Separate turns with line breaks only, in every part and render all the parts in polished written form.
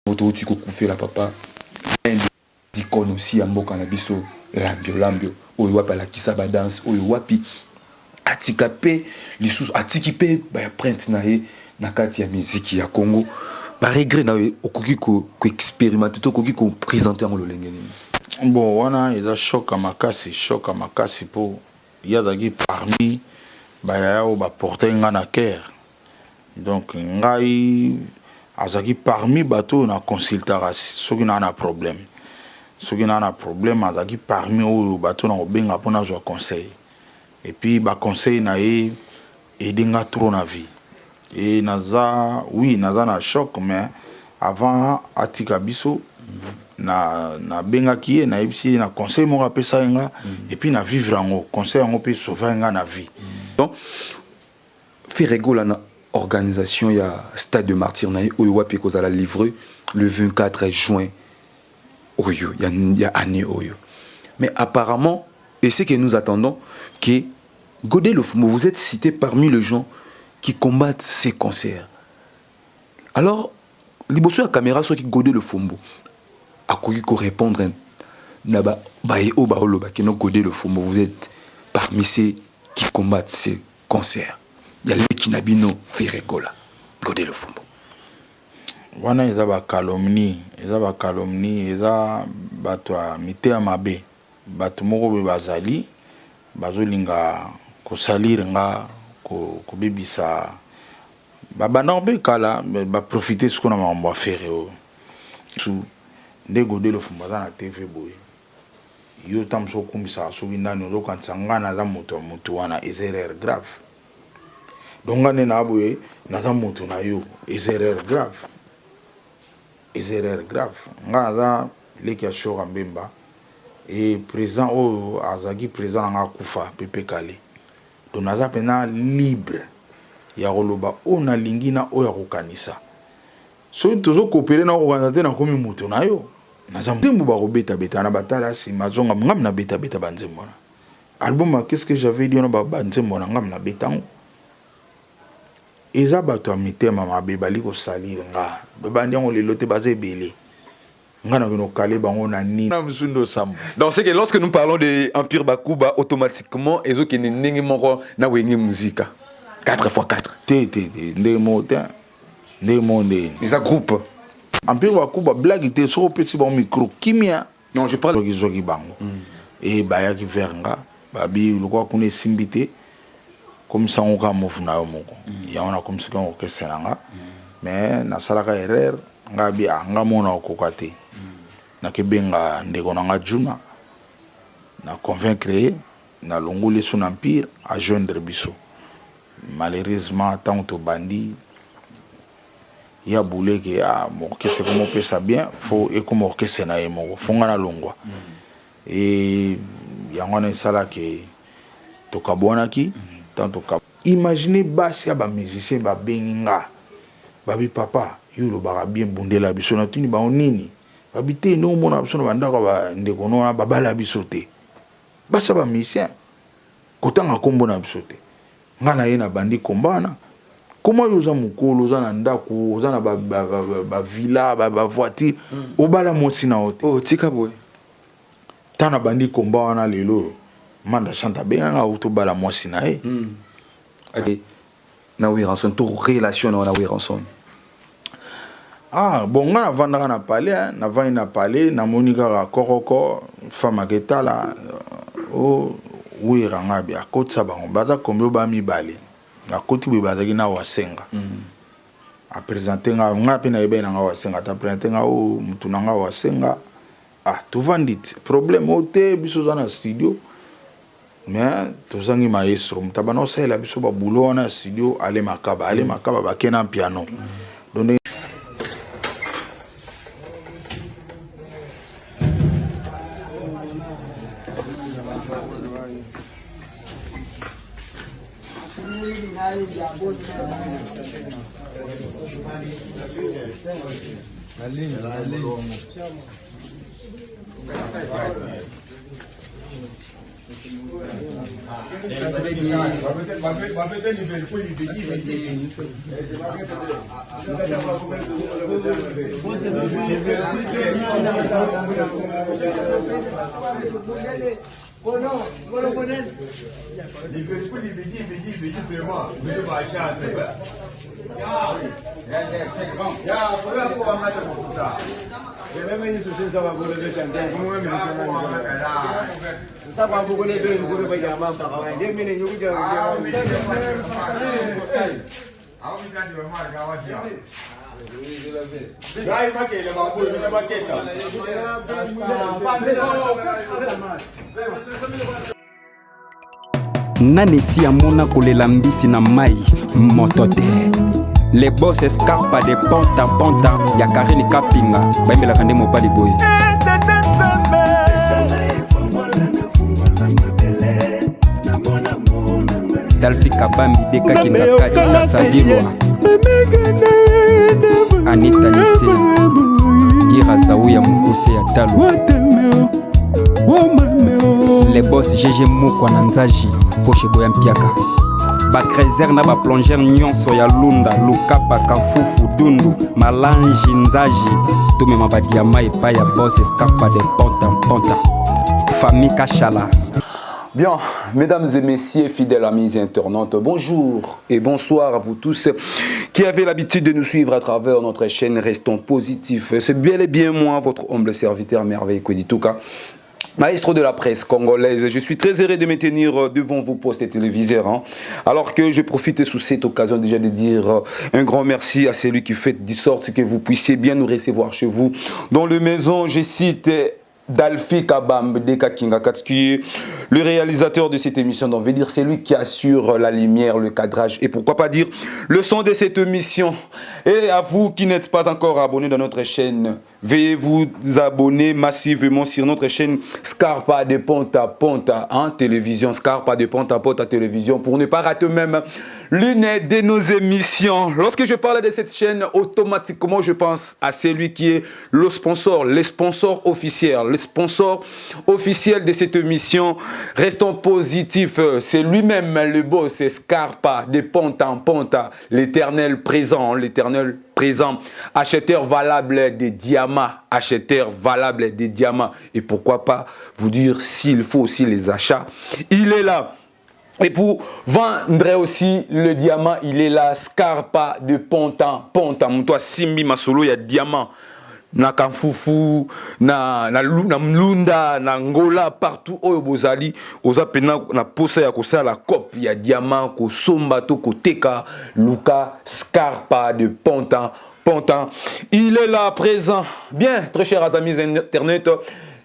Touti kokufela papa, un des icônes aussi ya mboka na biso, Lambio Lambio, oyo wapi alakisa ba danse, oyo wapi atika pe lisusu, atiki pe ba empreinte na ye na kati ya miziki ya Congo. Ba regret na yo okoki ko experimenter to okoki ko présenter yango lolenge nini?
Bon, wana eza choc ya makasi, choc ya makasi po ye azalaki parmi ba yaya oyo ba portaki nga na cœur. Donc ngai azalaki parmi bato oyo na consultaka soki naa na problème. Soki naa na problème azalaki parmi oyo bato na kobenga mpo nazwa conseil. Et puis ba conseil na ye aide nga trop na vie. Et naza oui naza na choc mais avant atika biso na nabengaki ye, nayebisi ye na conseil moko apesaki nga et puis na vivre yango, conseil yango mpe sauvaki nga na vie.
Donc Ferre Gola na organisation ya stade de martyr na ye oyo wapi ekozala livre le 24 juin oyo ya année oyo. Mais apparemment, et ce que nous attendons, que Godé Lofombo, vous êtes cité parmi les gens qui combattent ces concerts. Alors, liboso ya caméra soki Godé Lofombo akoki ko répondre na ba baye oyo baoloba que non Godé Lofombo, vous êtes parmi ceux qui combattent ces concerts ya leki na bino Ferre Gola. Godé Lofombo.
Wana eza ba calomnie, eza ba calomnie, eza bato ya miteya mabe, bato moko boye bazali bazolinga kosalir nga, kobebisa. Babandaka mpe kala, ba profiter sikoyo na makambo ya Ferre oyo. Su nde Gode Lofombo aza na TV boye, yo tango mosusu okumisaka soki nani, ozokanisa nga naza moto ya mutu wana, eza erreur grave. Donc nga nde naa boye naza moto na yo, eza erreur grave, eza erreur grave. Nga naza leki ya Shora Mbemba et president oyo azalaki president na nga akufa, Pepe Kalle. Donc naza pena libre ya koloba oyo nalingi na oyo ya kokanisa. Soki tozo coopere na kokanisa te, nakomi moto na yo. Naza nzembo bakobeta beta na batala sima zonga ngam na beta beta ba nzembo wana. Album ya qu'est-ce que j'avais dit wana ba nzembo na ngam na beta yango. Eza bato ya mitema mabe bali ko salir nga. Babandi yango lelo te, baza ebele. Nga na kino kale bango na nini? Na musundo sambo.
Donc c'est que lorsque nous parlons de Empire Bakuba, automatiquement ezokende ndenge moko na Wenge Musica. 4 x 4.
Te te te, ndenge moko te. Ndenge moko nde.
Eza groupe.
Empire Bakuba blague te, soki opesi bango micro kimia.
Non, je parle
soki zoki bango. Et bayaki vers nga, babi lokola kuna esimbi te, komisa yango kaka move na yo moko. Yango nakomisaki yango orchestre na nga. Mais nasalaka erreur. Nga abi ah nga moko nakokoka te, nake benga ndeko na nga Djuna, na convaincre ye, na longoli ye sous na empire a joindre biso. Malheureusement tango tobandi ye aboule ke ah orchestre ekomi opesa bien, faut ekoma orchestre na ye moko, faut nga nalongwa. Et yango wana esala ke tokabwanaki, tango toka. Imaginez basi ya ba musiciens babengi nga Babi papa yo olobaka bien bundela biso natuni bango nini babi te ndenge omonaka biso na ba ndako ya ba ndeko no wana babala biso te basi ya ba musicien kotanga kombo na biso te nga na ye na bandi combat wana comment yo oza mokolo oza na ndako oza na ba, ba, ba, ba, ba villa ba, ba voiture obala mwasi na yo te.
Oh tika boye.
Tant na bandi combat wana lelo oyo Manda chante abenga nga auto bala mwasi na ye.
Na Werrason to relation na Werrason.
Ah bon nga navandaka na palais hein, navandi na palais namoni kaka kokoko femme aketala o Werra nga bi akotisa bango baza combien ba mibale nakoti boye bazalaki na Wasenga. A presenter nga nga pe nayebaki na nga Wasenga ta presenter nga o mutu na nga Wasenga. Ah tovandi te problème oyo te biso oza na studio mais tozangi maestro moto abanda kosalela biso ba boulot wana ya studio ale makaba ale makaba bake na piano donc
Nani esi amona kolela mbisi na mai moto te? Le boss escarpa de ponta ponta ya Karine Kapinga bayembelaka nde mobali boye. Dalfi Kabambi Deka Kingakati Kasagilwa Anita Nise Ira Zaou ya mokuse ya talo Le boss GG Mukwa na Nzaji Poshe boya mpiaka bacreser na baplongeur nyonso ya Lunda, Lukapa, Kafufu, Dundu, Malanji, Nzaji, tomema badiama epai ya boss Escarpa de Ponta Ponta, famille Kashala.
Bien, mesdames et messieurs, fidèles amis internautes, bonjour et bonsoir à vous tous qui avez l'habitude de nous suivre à travers notre chaîne Restons Positifs. C'est bien et bien moi, votre humble serviteur Merveille Kodituka, maestro de la presse congolaise. Je suis très heureux de me tenir devant vos postes téléviseurs, hein. Alors que je profite sous cette occasion déjà de dire un grand merci à celui qui fait de sorte que vous puissiez bien nous recevoir chez vous. Dans le maison, je cite Dalfi Kabambe Deka Kinga qui est le réalisateur de cette émission. Donc, veut dire c'est lui qui assure la lumière, le cadrage et pourquoi pas dire le son de cette émission. Et à vous qui n'êtes pas encore abonné dans notre chaîne, veuillez vous abonner massivement sur notre chaîne Scarpa de Ponta Ponta, hein, télévision, Scarpa de Ponta Ponta télévision, pour ne pas rater même l'une de nos émissions. Lorsque je parle de cette chaîne, automatiquement je pense à celui qui est le sponsor, le sponsor officiel, le sponsor officiel de cette émission. Restons positifs, c'est lui-même le boss, c'est Scarpa de Ponta Ponta, l'éternel présent, l'éternel présent, acheteur valable des diamants, acheteur valable des diamants. Et pourquoi pas vous dire s'il faut aussi les achats, il est là. Et pour vendre aussi le diamant, il est là, Scarpa de Ponta Ponta. Toi, Simbi Masolo, il y a diamant. Na Kamfufu, na na na Mlunda, na Angola, partout oyo bozali, oza pena na posa ya kosala cop ya diamant, ko somba to ko teka, Luka Scarpa de Ponta Ponta. Il est là présent. Bien, très chers amis internet,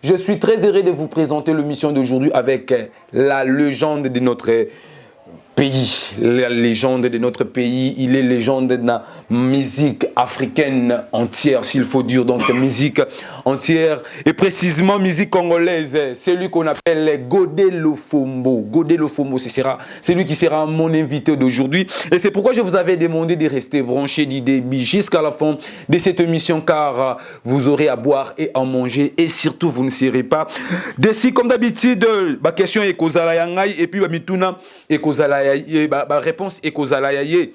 je suis très heureux de vous présenter l'émission d'aujourd'hui avec la légende de notre pays. La légende de notre pays, il est légende de la musique africaine entière, s'il faut dire, donc musique entière, et précisément musique congolaise. C'est lui qu'on appelle Godé Lofombo. Godé Lofombo, c'est lui qui sera mon invité d'aujourd'hui. Et c'est pourquoi je vous avais demandé de rester branché du début jusqu'à la fin de cette émission, car vous aurez à boire et à manger, et surtout vous ne serez pas déçus. Comme d'habitude, ma question est kozala ya ngai, et puis ma mituna est kozala ya ye, ba réponse est kozala ya ye.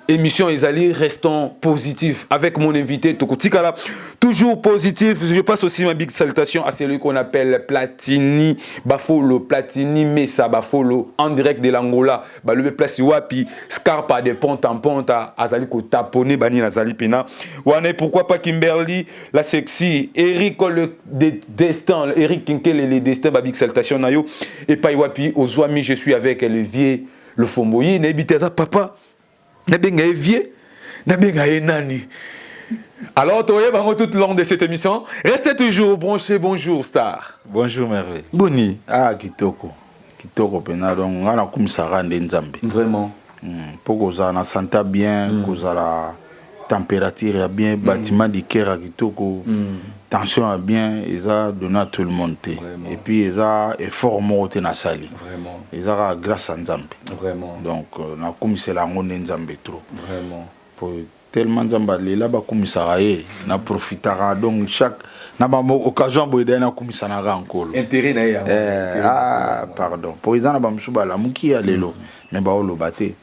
Émission ezali, restons positifs avec mon invité Tokotikala, toujours positif. Je passe aussi ma big salutation à celui qu'on appelle Platini Bafolo, Platini Messa Bafolo, en direct de l'Angola. Ba le place wapi Scarpa de ponte en ponte azali ko taponner bani azali pena. Wane pourquoi pas Kimberly la sexy, Eric le destin, Eric Kinkele le destin, ba big salutation na yo. Et pa wapi ozwami, je suis avec le vieux le Fomboyi, nebiteza papa. Nabenga ye vieux, nabenga ye nani. Alors, toyeba bango tout le long de cette émission. Restez toujours branchés. Bonjour, Star.
Bonjour, Merveille.
Boni.
Ah, kitoko. Kitoko pena donc nga na kumisaka nde Nzambe.
Vraiment.
Po kozala na santé bien, kozala température ya bien, bâtiment du cœur ya kitoko, tension ya bien, eza donné à tout le monde te.
Vraiment.
Et puis eza effort moko te nasali.
Vraiment.
Eza kaka grâce à Nzambe.
Vraiment.
Donc nakumisela yango nde Nzambe trop.
Vraiment.
Po tellement Nzambe alela bakumisaka ye, na profitaka donc chaque Na ba occasion boye dai nakumisanaka nkolo.
Intérêt na ye yango.
Ah, pardon, po eza na bamosusu balamuki ya lelo, mais baoloba te.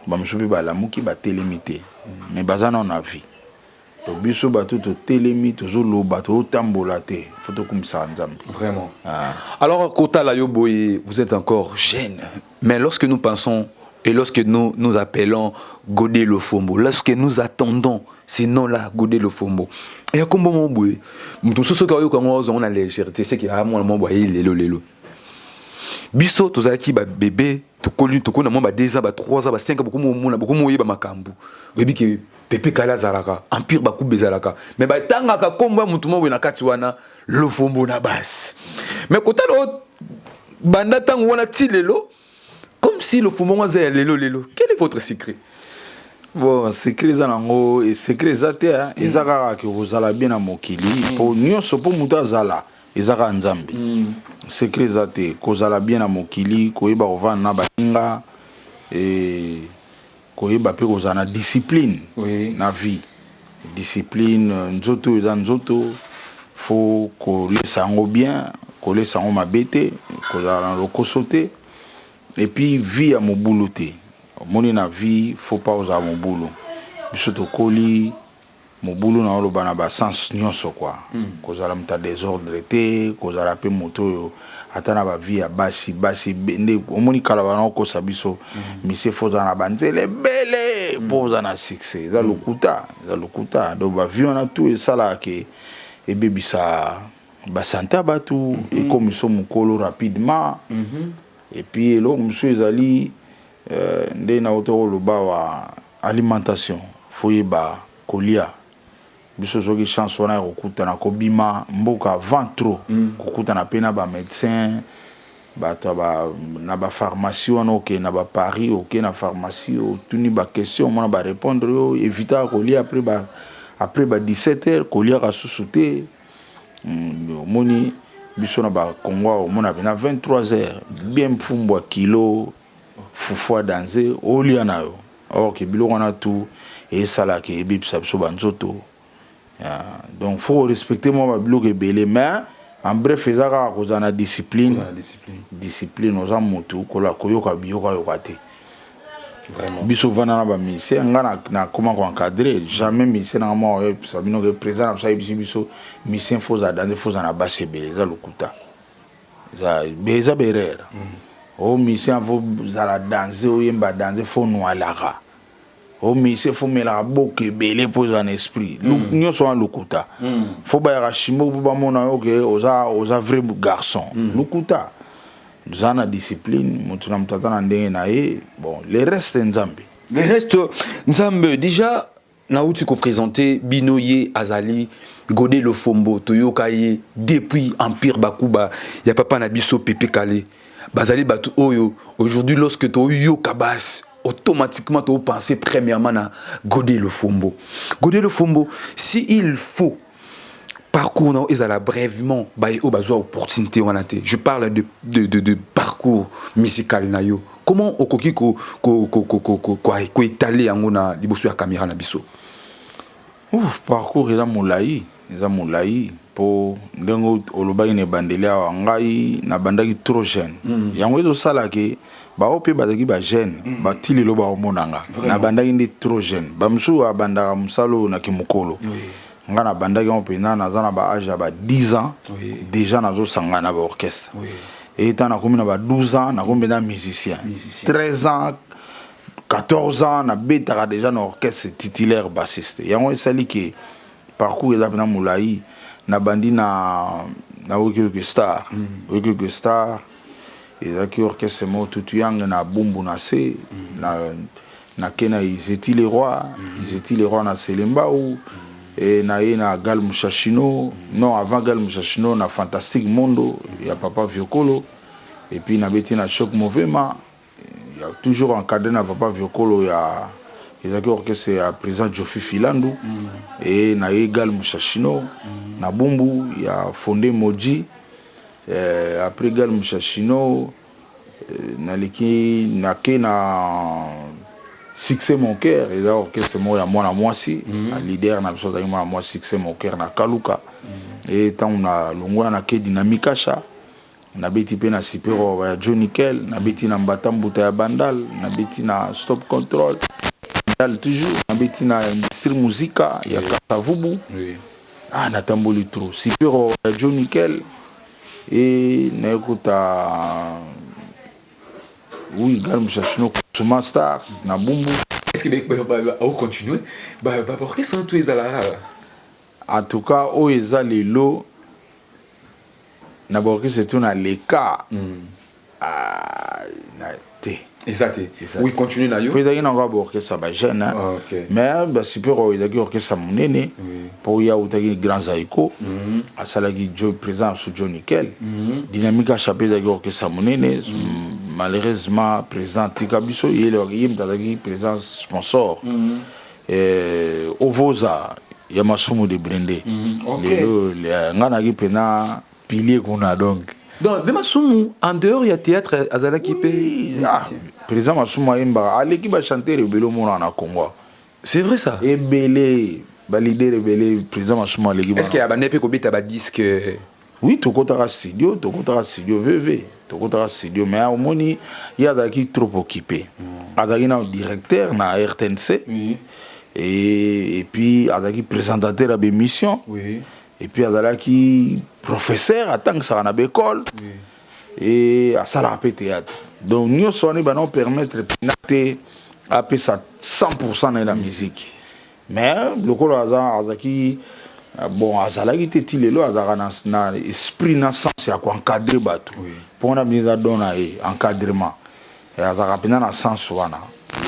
Bamosusu mpe balamuki, batelemi te, mais baza nano na vie. To biso bato totelemi, tozoloba, tozotambola te, faut tokumisaka Nzambe.
Vraiment.
Ah.
Alors, kotala yo boye, vous êtes encore jeune. Mais lorsque nous pensons et lorsque nous nous appelons Godé Lofombo, lorsque nous attendons ces noms-là, Godé Lofombo, et comme bon boye, mutu mosusu soki ayoka yango, azongo na légèreté, c'est que ah, mwana mwa boye lelo lelo. Biso tozalaki babébé, tokoli, tokoli na mwa ba 2 ans, ba 3 ans, ba 5 ans, bokomomona, bokomoyeba makambo. Oyebi ke Pepe Kala azalaka, Empire Bakuba ezalaka, mais batangaka kombo ya mutu moko boye na kati wana, Lofombo na basi. Mais kotala oyo banda ntango wana ti lelo, comme si Lofombo ngo aza ya lelo lelo. Quel est votre secret?
Bon, secret eza nango, secret eza te, hein. Eza kaka ke kozala bien na mokili, mpo nyonso, mpo moto azala, eza kaka Nzambe. Secret eza te. Kozala bien na mokili, koyeba kovanda na baninga, koyeba mpe kozala na discipline na vie. Discipline, nzoto oyo eza nzoto, faut kolesa yango bien, kolesa yango mabe te, kozala na lokoso te, et puis vie ya mobulu te. Omoni, na vie faut pas ozala mobulu. Biso tokoli mobulu na oloba na basens nyonso kua. Kozala moto ya désordre te, kozala mpe moto oyo ata na bavie ya basi basi nde omoni kala bana okosa biso, misie, faut ozala na banzela ebele mpo oza na succès. Eza lokuta, eza lokuta. Donc bavie wana tu esalaka ke ebebisa basanté ya bato, ekomisa mokolo rapidement. Et puis eloko mosusu ezali, nde nauti koloba wa alimentation, faut yeba kolia. Biso soki chance wana ya kokutana, kobima mboka avant trop, kokutana mpe na bamédecin, bato na bapharmacie wana, okende na baparis, okende na pharmacie, otuni baquestion, omona barépondre yo: évitaka kolia après ba 17 heures, koliaka susu te. Omoni biso na bakongo awa, omona mpe na 23 heures bien, fumbwa kilo, fufu ya danger, olia na yo. Or ke biloko wana tu esalaka ebebisa biso banzoto. Donc faut respecter mwa babiloko ebele, mais en bref, eza kaka kozala na discipline. Discipline, oza motu koyoka biyokayoka te. Biso ovanda na bamusicien, nga nakoma koencadre jamais musicien nanga moko oyebisa bino ke président na biso ayebisi biso musicien faut ozala danger, faut ozala na basi ebele. Eza lokuta, eza baerreur. O musicien faut ozala danger, oyemba danger, faut nwalaka. O musicien faut melaka boka ebele mpo ozala na esprit. Nyonso wana lokuta. Faut bayaka shimbo mpo bamona yo ke oza vrai garçon. Lokuta. Oza na discipline, moto na moto aza na ndenge na ye. Bon, le reste, Nzambe.
Le reste, Nzambe. Déjà nauti koprésente bino ye azali Godé Lofombo. Toyoka ye depuis Empire Bakuba ya papa na biso Pepe Kale. Bazali bato oyo aujourd'hui, lorsque toyoka basi, automatiquement topenser premièrement na Godé Lofombo. Godé Lofombo, si il faut parcours na ezala brièvement, baye oyo bazwa opportunité wana te, je parle de parcours musical na yo, comment okoki koétaler yango na liboso ya caméra na biso?
Ouf, parcours eza molai, eza molai, mpo ndenge olobaki na ebandeli awa, ngai nabandaki trop jeune. Yango ezosala ke bao mpe bazalaki bajeune, bati lelo baomonanga nabandaki nde trop jeune. Bamosusu abandaka mosala oyo naki mokolo. Nga nabandaki yango mpenza naza na baage ya ba 10 ans. Déjà nazosanga na baorchestre. Eta nakomi na ba 12 ans, nakomi mpenza musicien. 13 ans, 14 ans, nabetaka déjà na orchestre, titulaire bassiste. Yango esali ke parcours eza mpenza molai. Nabandi na Okeoke Star. Okeoke Star ezalaki orchestre moko tutu yange na Bumbu na se. Nake na Izeti le Roi, Izeti le Roi na Selembao. E na ye na Gal Mushashino, non, avant Gal Mushashino, na Fantastique Mondo ya papa Viokolo. Et puis nabeti na Choc Movema, ya toujours encadré na papa Viokolo, ya ezalaki orchestre ya président Jofi Filandu. E na ye Gal Mushashino na Bumbu ya Fonde Moji. Après Gal Mushashino, naleki, nake na Succès Mon Cœur. Eza orchestre moko ya mwana mwasi. Leader na biso azalaki mwana mwasi. Succès Mon Cœur na Kaluka. E ntango nalongwa, nake Dynamique Asha, nabeti mpe na Sipero ya Joe Nickel, nabeti na Mbata Mbuta ya Bandal, nabeti na Stop Control Bandal, toujours nabeti na Industrie Musica ya Kasavubu. Ah, natamboli trop. Sipero ya Joe Nickel e nayekuta, oui, Gal Mushashino, Kusuma Stars na Bumbu.
Est ce que ocontinue baorchestre to ezalaka?
En tout cas, oyo eza lelo na baorchestre to na leka, ah, te.
Eza te. Oui, continue na yo.
Po ezalaki nango baorchestre ya bajeune, mais basupero oyo ezalaki orchestre monene, mpo ye autaki Grand Zaiko, asalaki président so Joe Nickel. Dynamique Achape ezalaki orchestre monene. Malheureusement, président atika biso. Ye moto azalaki président sponsor. Ovoza ya Masumu de Brende, lelo ngai nayaki mpena pilier kuna, donc.
Donc ve Masumu, en dehors ya théâtre, azalaki mpe?
Ah, président Masumu ayembaka, aleki bachanteur ebele omonaka na Congo.
C'est vrai, ça?
Ebele, baleader ebele, président Masumu aleki.
Est ce que abandaki mpe kobeta badisque?
Oui, tokotaka studio, tokotaka studio, vv, tokotaka studio, mais omoni, ye azalaki trop occupé. Azalaki na directeur na RTNC, et puis azalaki présentateur ya bémission, et puis azalaki professeur, atangisaka na baekole, et asalaka mpe théâtre. Donc nyonso wana ebana opermettre mpena te apesa 100 na ye na musique. Mais lokola azalaki, bon, azalaki te, ti lelo azalaka na esprit na sens ya koencadre bato, mpo wana bino eza don na ye, encadrement. Azalaka mpenza na sens wana.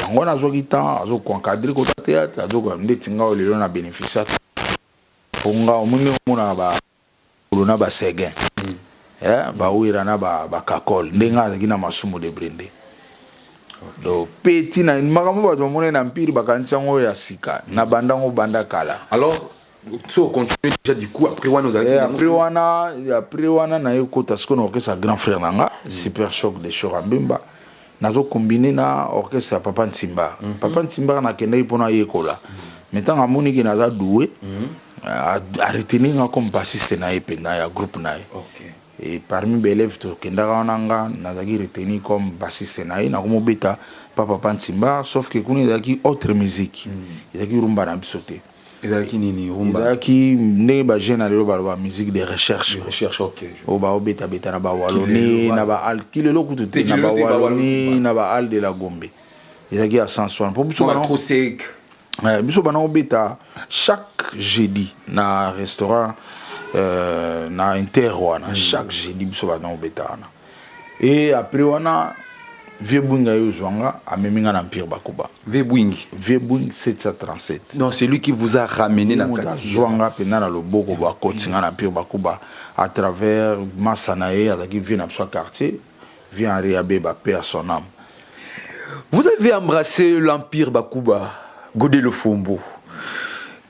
Yango wana azwaki temps, azokoencadre kota théâtre, azokoka ndeti nga oyo lelo na bénéficie, mpo nga omoni ndenge omonaka bakolo na baseguin, bawera na bakakole, ndenge azalaki na Masumu de Brende. Donc mpe ntina makambo bato bamonaki na Empire, bakanisi yango ya sika na bandango banda kala.
Alors so ocontinue déjà, du coup, après wana ozalaki?
Après wana naye kota sikoyo na orchestre ya grand frère na nga, Super Choc de Shora Mbemba. Nazokombine na orchestre ya Papa Nsimba. Papa Nsimba, nakendaki mpona ayekola, mais ntango amoniki naza doué, aretenir nga comme bassiste na ye mpenza ya groupe na ye. Et parmi baélève tokendaka wana, nga nazalaki retenu comme bassiste na ye. Nakomobeta pa Papa Nsimba, sauf que kuna ezalaki autre musique, ezalaki rumba na biso te.
Ezalaki nini, rumba?
Ezalaki ndenge bajeune na lelo baloba musique de recherche.
Recherche, ok.
Oyo baobetabeta na bawalone, na baal, kilelo kutu te, na bawalone, na baal de la Gombe. Ezalaki ya sens wana, mpo biso
trop sec.
Biso bana obeta chaque jeudi na restaurant, na inter wana. Chaque jeudi biso bana obeta wana. Et après wana, vieux Bwinga ye ozwanga, amemi nga na Empire Bakuba.
Vieux Bwingi?
Vieux Bwing 737.
Non, c'est lui qui vous a ramené na
kati? Azwanga mpenza na loboko, bakoti nga na Empire Bakuba à travers masa na ye, azalaki vieux na biso ya quartier, vieux Henri Abeba, paix à son âme.
Vous avez embrassé l'Empire Bakuba, Godé Lofombo.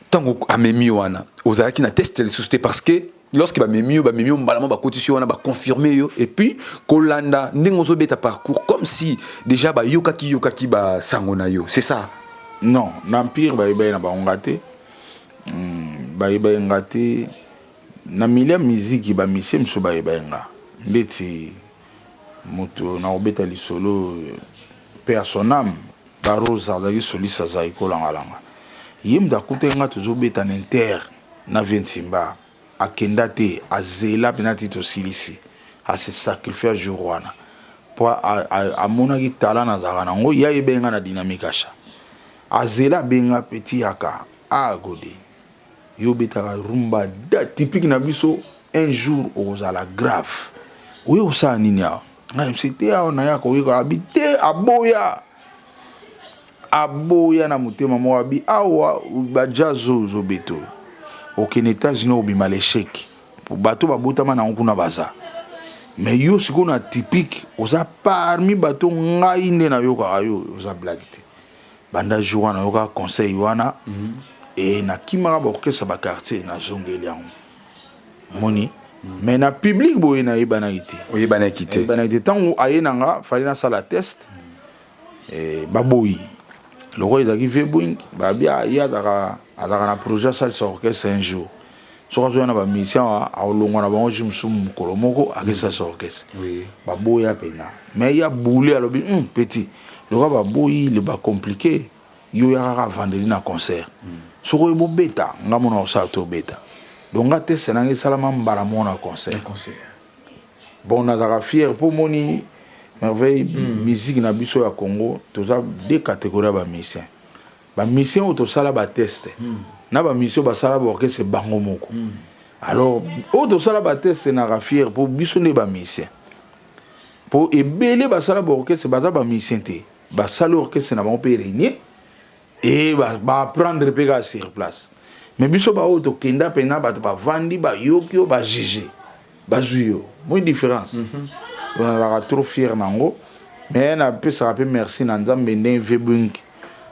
Ntango amemi wana, ozalaki na test lisusu te? Parce que lorsque bamemi yo, bamemi yo mbala moko, bakotisi yo wana, baconfirme yo, et puis kolanda ndenge ozobeta parcours, comme si déjà bayokaki yokaki basango na yo, c'est ça?
Non, na Empire bayebai na bango nga te. Bayebai nga te. Na milieu ya miziki, bamisie mosusu bayebai nga, ndeti moto na kobeta lisolo, mpe ya son âme, Barosa, azalaki soliste, azalaki kolangalanga. Ye moto akutaki nga tozobeta na inter na vie Nsimba. Akenda te, azela mpena ti tosilisi, ase sacrifie jour wana, mpo amonaki tala nazalaka nango. Ye ayebi nga na Dynamique Asha. Azela, abenga: "Petit, yaka." "A Gode, yo obetaka rumba da typique na biso, un jour okozala grave. Oye kosala nini awa?" Ngai msi te, awa nayaka oyekola. Abi te, aboya, aboya na motema moko. Abi: "Awa bajazz oyo ozobeta oyo, okende États-Unis, obima l'échec. Bato babotama nango kuna baza, mais yo sikoyo na typique oza parmi bato ngai nde nayokaka yo, oza blague te." Banda jour wana nayokaka conseil wana, e nakimaka baorchestre baquartier, nazongeli yango moni. Mais na public boye nayebanaki te.
Oyebanaki te.
Nayebanaki te. Ntango aye na nga, fali nasala test, baboyi. Lokola ezalaki vieux Bwing, babi ye azalaka na projet asalisa orchestre un jour. Soki azoya na bamusicien, akolongwa na bango jour mosusu, mokolo moko akesasa orchestre. Baboya mpena, mais ya bule alobi petit loka baboyi le bacompliqué, yo ya kaka vendredi na concert. Soki oyo bobeta, nga mona kosala te, obeta. Donc nga test nanga esalama mbala moko na concert. Bon, nazalaka fier mpo moni merveille. Musique na biso ya Congo, toza deux catégories ya bamusicien: bamusicien oyo tosala batest na bamusicien oyo basala baorchestre bango moko. Alors oyo tosala batest, naka fier mpo biso nde bamusicien, mpo ebele basala baorchestre baza bamusicien te. Basali orchestre na bango mpe réunir e baapprendre mpe kaka sur place. Mais biso baoyo tokenda mpena, bato bavandi, bayoki yo, bajuge, bazwi yo, moi différence. Nazalaka trop fier nango, mais napesaka mpe merci na Nzambe ndenge Vebwink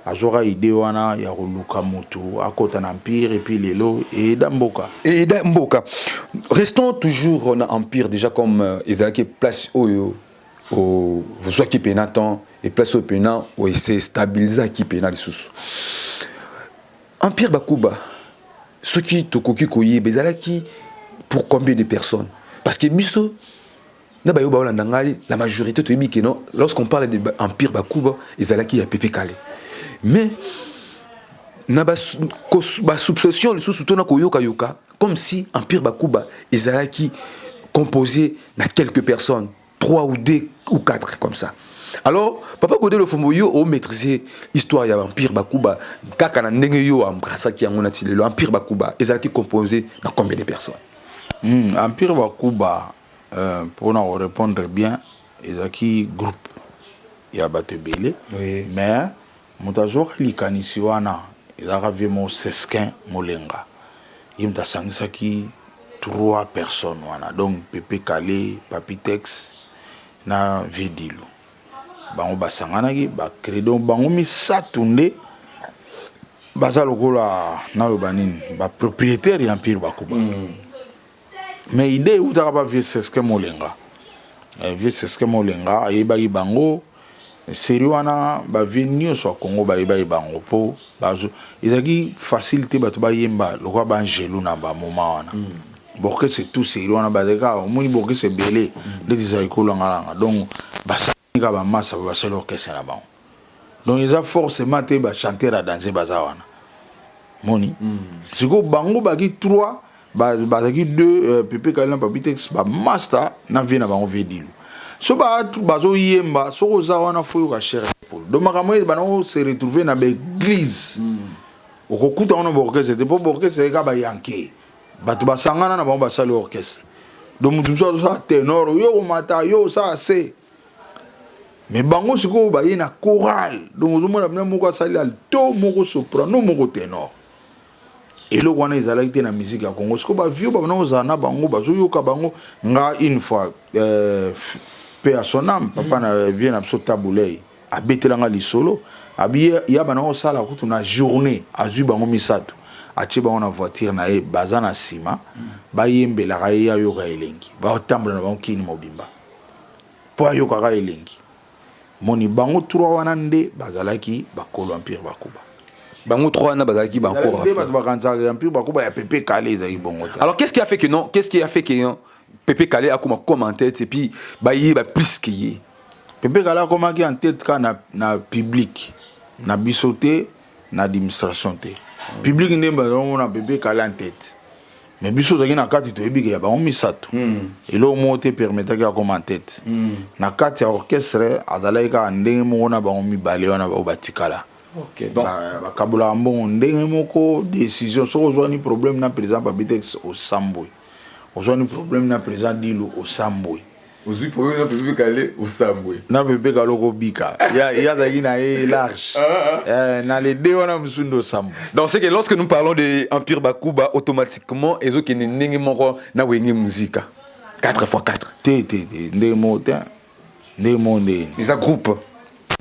azwaka idée wana ya koluka moto akɔta na Empire, et puis lelo eyeda mboka.
Eyeda mboka. Restons toujours na Empire déjà, comme ezalaki place oyo ozwaki mpena temps et place oyo mpena ese stabilisaki mpena lisusu Empire Bakuba. Soki tokoki koyeba, ezalaki pour combien de personnes? Parce que biso na bayo baolanda ngai, la majorité toyebi ke non, lorsqu'on parle de Empire Bakuba, ezalaki ya Pepe Kale. Mais na basoupçon lisusu to na koyokayoka, comme si Empire Bakuba ezalaki composé na quelques personnes, trois ou deux ou quatre comme ça. Alors papa Godé Lofombo, yo omaîtriser histoire ya Empire Bakuba kaka na ndenge yo embrassaki yango na ti lelo, Empire Bakuba ezalaki composé na combien de personnes?
Empire Bakuba, mpona korépondre bien, ezalaki groupe ya bato ebele. Mais moto azwaka likanisi wana ezalaka vieux mo Sesquin Molenga. Ye moto asangisaki trois personnes wana, donc Pepe Kale, Papi Tex na vieux Dilu. Bango basanganaki, bacrée. Donc bango misato nde baza lokola, naloba nini, bapropriétaire ya Empire Bakuba. Mais idée eutaka ba vieux Sesquin Molenga. Vieux Sesquin Molenga ayebaki bango série wana, bavieux nyonso ya Congo bayebaki bango, mpo ezalaki facile te bato bayemba lokola baangelu na bamoma wana. Baorchestre tout série wana bazalaki kaka, omoni baorchestre ebele ndeti ezalaki kolangalanga. Donc basali kaka bamasa, basali orchestre na bango. Donc eza forcément te bachanteur ya danse baza wana. Moni sikoyo bango baki trois, bazalaki deux, Pepe Kali na Papi Tex, bamaster na vieux na bango, vieux Dilu. So bazoyemba, soki oza wana, fo yoka chair de poule. Donc makambo eye bango se retrouve na baeglise, okokuta wana baorchestre te, mpo baorchestre eka bayanke, bato basangana na bango, basali orchestre. Donc motu mosusu azosala ténor, yo komata, yo osala se. Mais bango sikoyo baye na chorale. Donc ozomona bina moko asali alto, moko soprano, moko ténor. Eloko wana ezalaki te na musique ya Congo. Sikoyo bavieux babana kozala na bango, bazoyoka bango. Nga une fois, paix à son âme, papa na vieux na biso Tabulei abetelanga lisolo, abi ya bana kosala kutu na journée, azwi bango misato, atie bango na voiture na ye, baza na nsima, bayembelaka ye, ayoka elengi, baotambola na bango kini mobimba mpo ayokaka elengi. Moni bango trois wana nde bazalaki bakolo Empire Bakuba.
Bango trois wana bazalaki bankoro.
Nde bato bakanisaka Empire Bakuba ya Pepe Kale, ezalaki bongo te.
Alors qu'est-ce qui a fait que non, qu'est-ce qui a fait que non, Pepe Kale akoma comme en tête et puis bayeba plus que ye?
Pepe Kale akomaki en tête kaka na public na biso te, na administration te. Public nde bazomona Pepe Kale en tête, mais biso tozalaki na kati, toyebi ke ya bango misato. Eloko moko te permettaki akoma en tête. Na kati ya orchestre azalaki kaka ndenge moko na bango mibale wana oyo batikala.
Donc
Bakabolaka mbongo ndenge moko, décision soki ozwani problème na président Papi Tex, osambwe, ozwani problème na président Dilu, osambwe.
Ozwi problème na Pepe Kale, osambwe.
Na Pepe Kale okobika, ye azalaki na ye large. Na les deux wana mosusu nde osambwe.
Donc c'est que lorsque nous parlons de Empire Bakuba, automatiquement ezokende ndenge moko na Wenge Musica 4 x 4?
Te, te, te, ndenge moko te. Ndenge moko ndenge?
Eza groupe.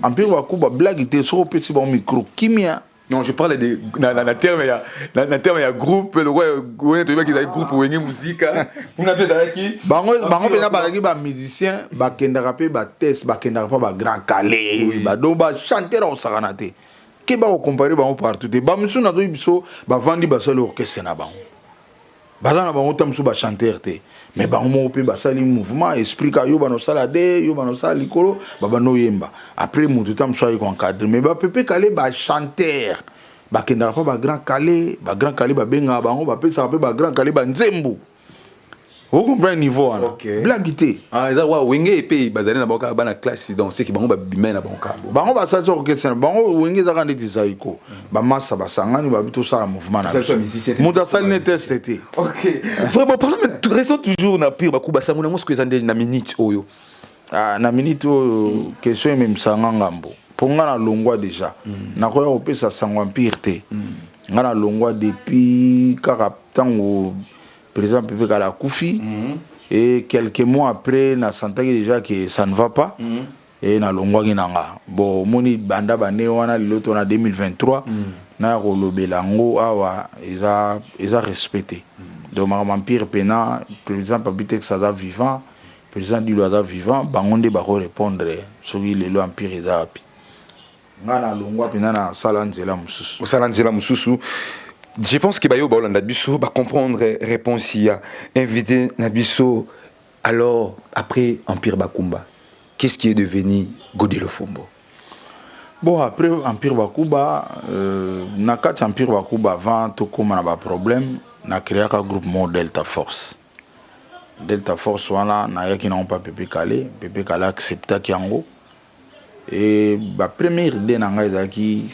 Empire Bakuba, blague te, soki opesi bango micro, kimia.
Non, je parle de na terme ya na terme ya groupe, le wenge toyebaki ezalaki groupe Wenge Musica, kuna mpe ezalaki.
Bango mpenza bazalaki bamusicien, bakendaka mpe batest, bakendaka mpa bagrand Kale, bado bachanteur akosakana te ke bakocompare bango partout te. Bamisusu nazoyi biso bavandi, basali orchestre na bango. Baza na bango ta mosusu bachanteur te, mais bango moko mpe basali mouvement, esprit ka yo banosala de yo banosala likolo, babanda oyemba. Après, motu ta mosusu ayi koencadre, mais bapepe Kale bachanteur bakendaka mpa bagrand Kale. Bagrand Kale babengaka bango, bapesaka mpe bagrand Kale banzembo. Ocomprendre niveau wana? Blague te.
Ah, eza wa Wenge epe bazali na bango kaka bana classe, donc seki bango babimai na bango kaka.
Bango basalisi orchestre na bango. Wenge ezaka ndeti Zaiko, bamasa basangani, babi tosala mouvement na biso. Moto asali ne teste te.
Ok, vraiment, parlons, restons toujours na Empire Bakuba. Sango nango soki eza nde na minute oyo?
Ah, na minute oyo, question ememisanga ngambo, mpo nga nalongwa déjà. Nakoya kopesa sango Empire te. Nga nalongwa depuis kaka ntango président Pepe Kala akufi et quelques mois après nasentaki déjà que ça ne va pas et nalongwaki na nga. Bon, omoni, banda bane wana, lelo to na 2023, naya kolobela yango awa eza respecté. Donc makambo Empire mpena, président Papi Tex aza vivant, président Dilo aza vivant, bango nde bakorépondre soki lelo Empire eza wapi. Nga nalongwa mpenza, nasala nzela mosusu.
Osala nzela mosusu. Je pense que bayo baolanda biso bacomprendre réponse ya invité na biso. Alors, après Empire Bakumba, qu'est-ce qui est devenu Godé Lofombo?
Bon, après Empire Bakuba, na kati ya Empire Bakuba, avant tokóma na baproblème, nacréaka groupe moko, Delta Force. Delta Force wana, nayaki nango mpa Pepe Kale. Pepe Kale acceptaki yango e bapremière idée na ngai ezalaki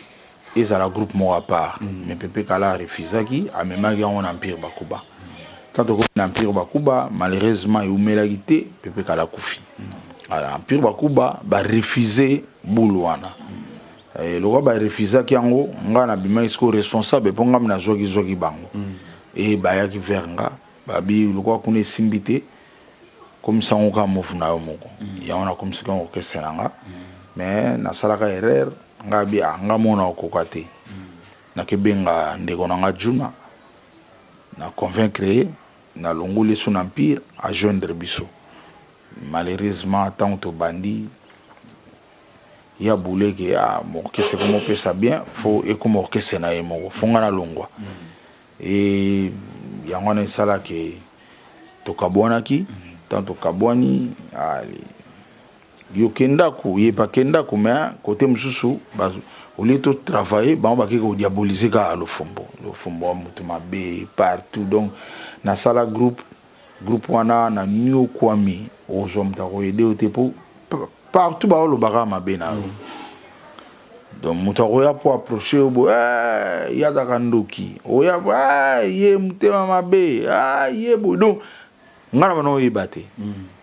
ezala groupe moko à part, mais Pepe Kale arefusaki, amemaki yango na Empire Bakuba. Tant tokomi na Empire Bakuba, malheureusement eumelaki te, Pepe Kale akufi. Alors Empire Bakuba barefuse bulu wana. Lokwa barefusaki yango, ngai nabimaki sikoyo responsable, mpo ngai nazwaki zwaki bango e bayaki vers nga, babi lokwa kuna esimbi te, komisa yango kaka movu na yo moko. Yango nakomisaki yango orchestre na nga, mais nasalaka erreur. Ngai abi ah, nga mona okoka te. Nakebenga ndeko na nga Juna, na convaincre ye, nalongoli so na Empire, ajoindre biso. Malheureusement, ntango tobandi ya buleke, ah, orchestre ekoma opesa bien, fo ekoma orchestre na ye moko, fo nga nalongwa. E yango wana esalaki tokabwanaki. Ntango tokabwani, yo kendako, ye pa kendako, mais côté mosusu, au lieu totravaille, bango bakeki kodiaboliser kaka Lofombo, Lofombo wa moto mabe partout. Donc nasala groupe wana na niokwami, ozwa moto akoyede yo te, mpo partout baolobaka mabe na yo. Donc moto akoya mpo approche yo boye, ye azalaka ndoki, oya ye motema mabe, ye boye. Donc ngai na bana oyeba te.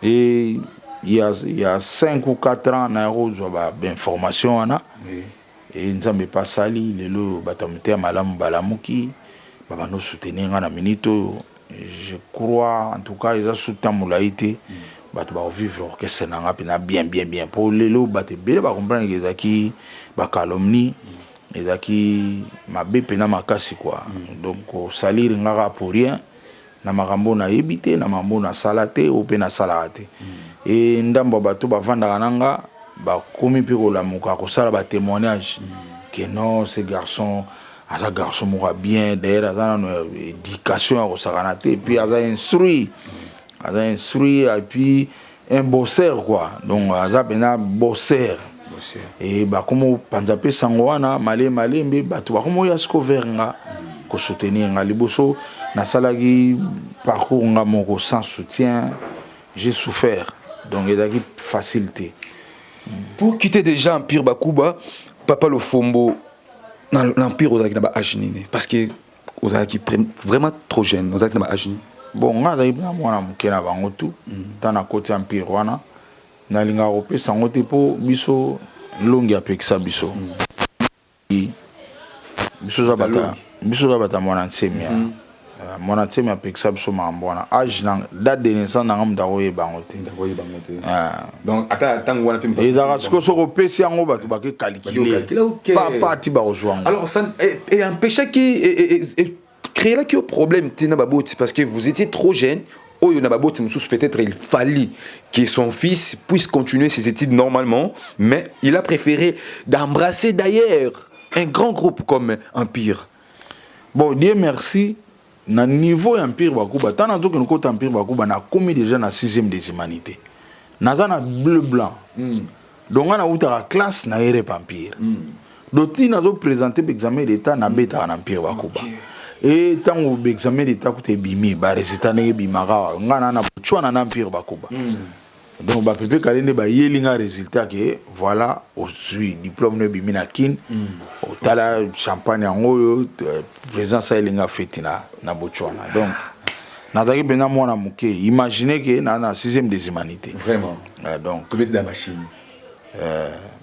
E il y a 5 ou 4 ans, naya kozwa bainformation wana e Nzambe epe asali lelo bato ya motema malamu balamuki, babanda osoutenir ngai na minute oyo. Je crois, en tout cas, eza soutien molai te, bato bakovivre orchestre na nga mpena bien, bien, bien, mpo lelo bato ebele bacomprendre ke ezalaki bacalomnie, ezalaki mabe mpena makasi quoi. Donc kosalire nga kaka pour rien na makambo nayebi te, na makambo nasala te, oyo mpe nasalaka te. E ndambo ya bato bavandaka na nga bakomi mpe kolamuka, kosala batémoignage ke non, ce garçon aza garçon moko ya bien. D'ailleurs aza nano éducation ya kosakana te, puis aza instruit, aza instruit et puis un bosseur quoi. Donc aza mpena bosseur. E bakomi kopanza mpe sango wana malembe malembe, bato bakomi oya siko vers nga kosoutenir nga. Liboso nasalaki parcours nga moko sans soutien, j'ai souffert, donc ezalaki facile te.
Pour quitter déjà Empire Bakuba, papa Lofombo, na l'Empire ozalaki na baage nini? Parce que ozalaki vraiment trop jeune. Ozalaki na baage nini?
Bon, nga azalaki mpena mwana moke na bango tu. Ntan na koti Empire wana, nalingaka kopesa yango te, mpo biso longi apekisa biso. Biso oza bata mwana nsemi ya mwana nsemi apekisa biso makambo wana. Age na date de naissance nanga, moto akoyeba yango te. Ezalaka sikoyo soki opesi yango, bato bake calculer papa ti bakozwa yango.
Alors ça empêchaki, créelaki yo problème te na baboti? Parce que vous étiez trop jeune. Oyo na baboti mosusu, peut-être il fallait que son fils puisse continuer ses études normalement, mais il a préféré d'embrasser d'ailleurs un grand groupe comme Empire.
Bon, Dieu merci. Na niveau ya Empire Bakuba, ntango nazokende kota Empire Bakuba, nakomi déjà na sixième des humanités, naza na bleu blanc. Donc nga nautaka classe na erep Empire. Donc ti nazoprésente baexamen d'état, nabetaka na Empire Bakuba. E ntango baexamen d'état kuta ebimi, baresultat ndenge ebimaka awa, nga na Botswana na Empire Bakuba. Donc bapepe kale nde bayeli nga résultat ke voilà, ozwi diplôme no, ebimi na Kine, otala champagne yango oyo, président asayelinga feti na Botswana. Donc nazalaki mpenza mwana moke. Imagine ke na sixième des humanités.
Vraiment.
Donc
tobeti na machine.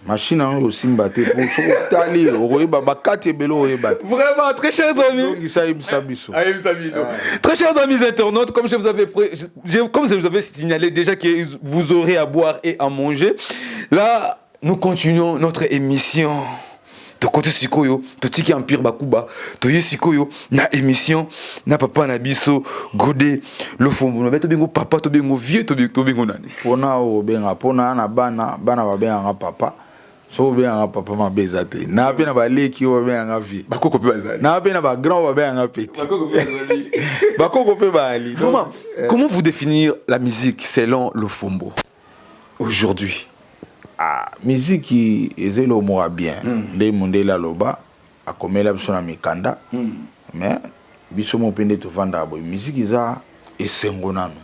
Machine yango osimba te, po soki otali okoyeba bakati ebele, oyeba te.
Vraiment, très chers amis.
Ongisa, yebisa biso.
Ayebisa bino. Très chers amis internautes, comme je vous avais signalé déjà que vous aurez à boire et à manger, là, nous continuons notre émission. Tokoti sikoyo, totiki Empire Bakuba, toye sikoyo na émission na papa na biso Godé Lofombo. Na tobengo papa, tobengo vieux, tobengo nani?
Mpona oyo obenga, mpona na bana, bana babenganga papa. Soki obenganga papa, mabe eza te. Na mpe na baleki oyo babenganga vieux.
Bakoko mpe bazali.
Na mpe na bagrand oyo babenganga petit.
Bakoko mpe bazali.
Bakoko mpe baali.
Vraiment, comment vous définir la musique selon Lofombo aujourd'hui?
Ah, miziki eza eloko moko ya bien. Nde mondele aloba, akomela biso na mikanda. Mais biso mo mpe nde tovandaka boye, miziki eza esengo nano,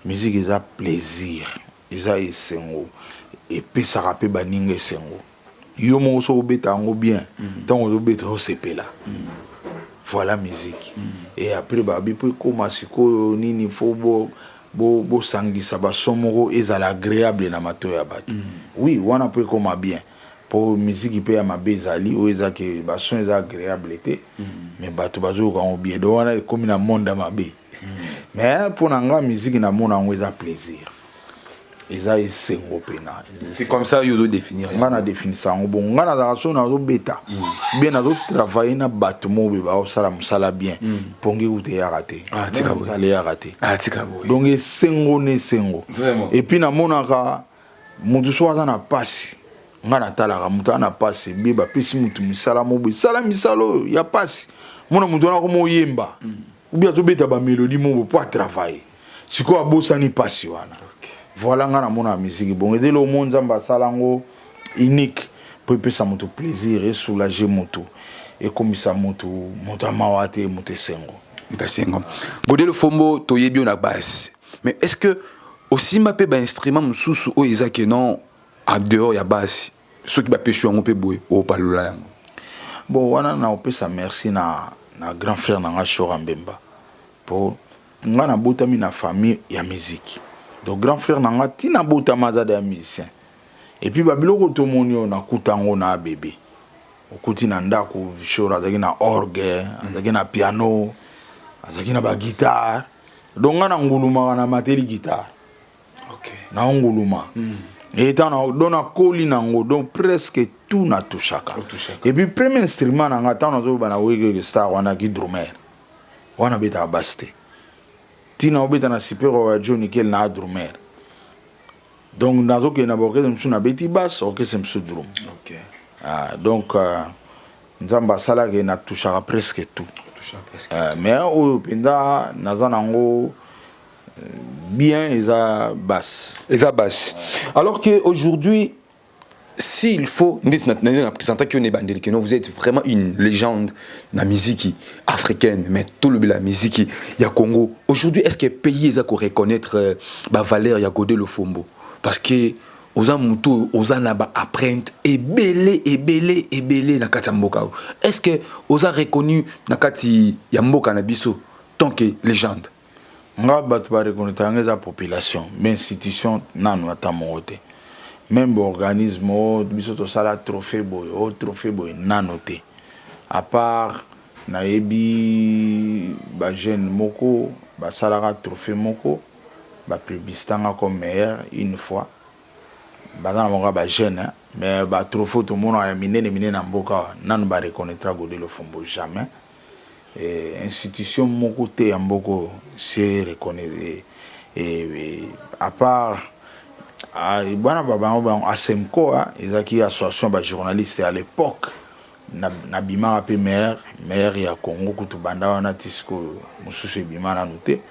miziki eza plaisir, eza esengo, epesaka mpe baninga esengo. Yo moko soki obeta yango bien, ntango ozobeta osepela. Voilà musique. Et après babi mpo ekóma sikoyo nini, fo bosangisa bason moko ezala agréable na matoyi ya bato. Oui, wana mpo ekóma bien, mpo miziki mpe ya mabe ezali oyo eza ke bason eza agréable te, mais bato bazoyoka yango bien. Donc wana ekómi na monde ya mabe. Mais mpo na nga, miziki namona yango eza plaisir, eza esengo mpena.
C'est comme ça yo ozodéfinir?
Nga na définisa yango bongo. Nga nazalaka, so nazobeta bien, nazotravaille na bato moko boye baosala mosala bien, pongi kuta eyaka te.
Ah, tika boye.
Mosala eyaka te.
Ah, tika boye.
Donc esengo na esengo.
Vraiment.
Et puis namonaka motu so aza na pasi, nga natalaka moto aza na pasi ebie, bapesi motu misala moko boye, sala misala oyo ya pasi, mona motu wana akoma oyemba ubi azobeta bamélodie moko boye po atravaille. Sikoyo abosani pasi wana. Voilà, nga namonaka musique bongo. Eza eloko mo Nzambe asala yango unique mpo epesa moto plaisir, esoulage moto, ekomisa moto moto amawa te, moto esengo.
Moto asengo. Godé Lofombo, toyebi yo na basse, mais est ce que osimba mpe bainstrument mosusu oyo eza ke non, en dehors ya basse, soki bapesi yango mpe boye, opalola yango?
Bon, wana na opesa merci na grand frère na nga Shora Mbemba, mpo nga nabotami na famille ya musique. Donc grand frère na nga, ntina botama, aza da ya musicien. Et puis babiloko tomoni oyo, nakuta yango na bebe. Okuti na ndako, Shora azalaki na orgue, azalaki na piano, azalaki na baguitare. Donc nga na ngulumaka na mateli guitare. Na nguluma eta, donc nakoli nango. Donc presque tout natouchaka. Et puis premier instrument na nga, ntango nazoloba na Wenge Star wana, ki drummer wana, abetaka basse te. Ntina obeta na Super ya John Nikel na drummer. Donc nazokende na baorchestre mosusu, nabeti basse, orchestre mosusu drum. Ah, donc Nzambe asalaki natouchaka presque tout. Mais oyo mpenza naza nango bien, eza basse.
Eza basse. Alors que aujourd'hui, s'il faut présenter que vous êtes vraiment une légende dans la musique africaine, mais tout le la musique ya Congo aujourd'hui, est-ce que pays eza ko reconnaître ba valeur ya Godé Lofombo? Parce que oza mutu oza na ba empreinte ebele ebele ebele na kati ya mboka. Est-ce que oza reconnu na kati ya mboka na biso tant que légende?
Nga bato bareconnaître yango eza population, mais institution nanu ata moko te. Même baorganisme oyo biso tosala trophée boye, oyo trophée boye, nano te. À part nayebi bajeune moko basalaka trophée moko, baplébiscitanga comme meilleur une fois. Baza na bango bajeune, mais batrophée tomonaka ya minene minene na mboka awa, nanu bareconnaîtra Godé Lofombo jamais. Institution moko te ya mboka oyo se reconnaît, à part bana babango bango ASEMCO, ezalaki association bajournaliste à l'époque. Nabimaka mpe meilleur ya Congo kutu banda wana ti sikoyo, mosusu ebima nanu te,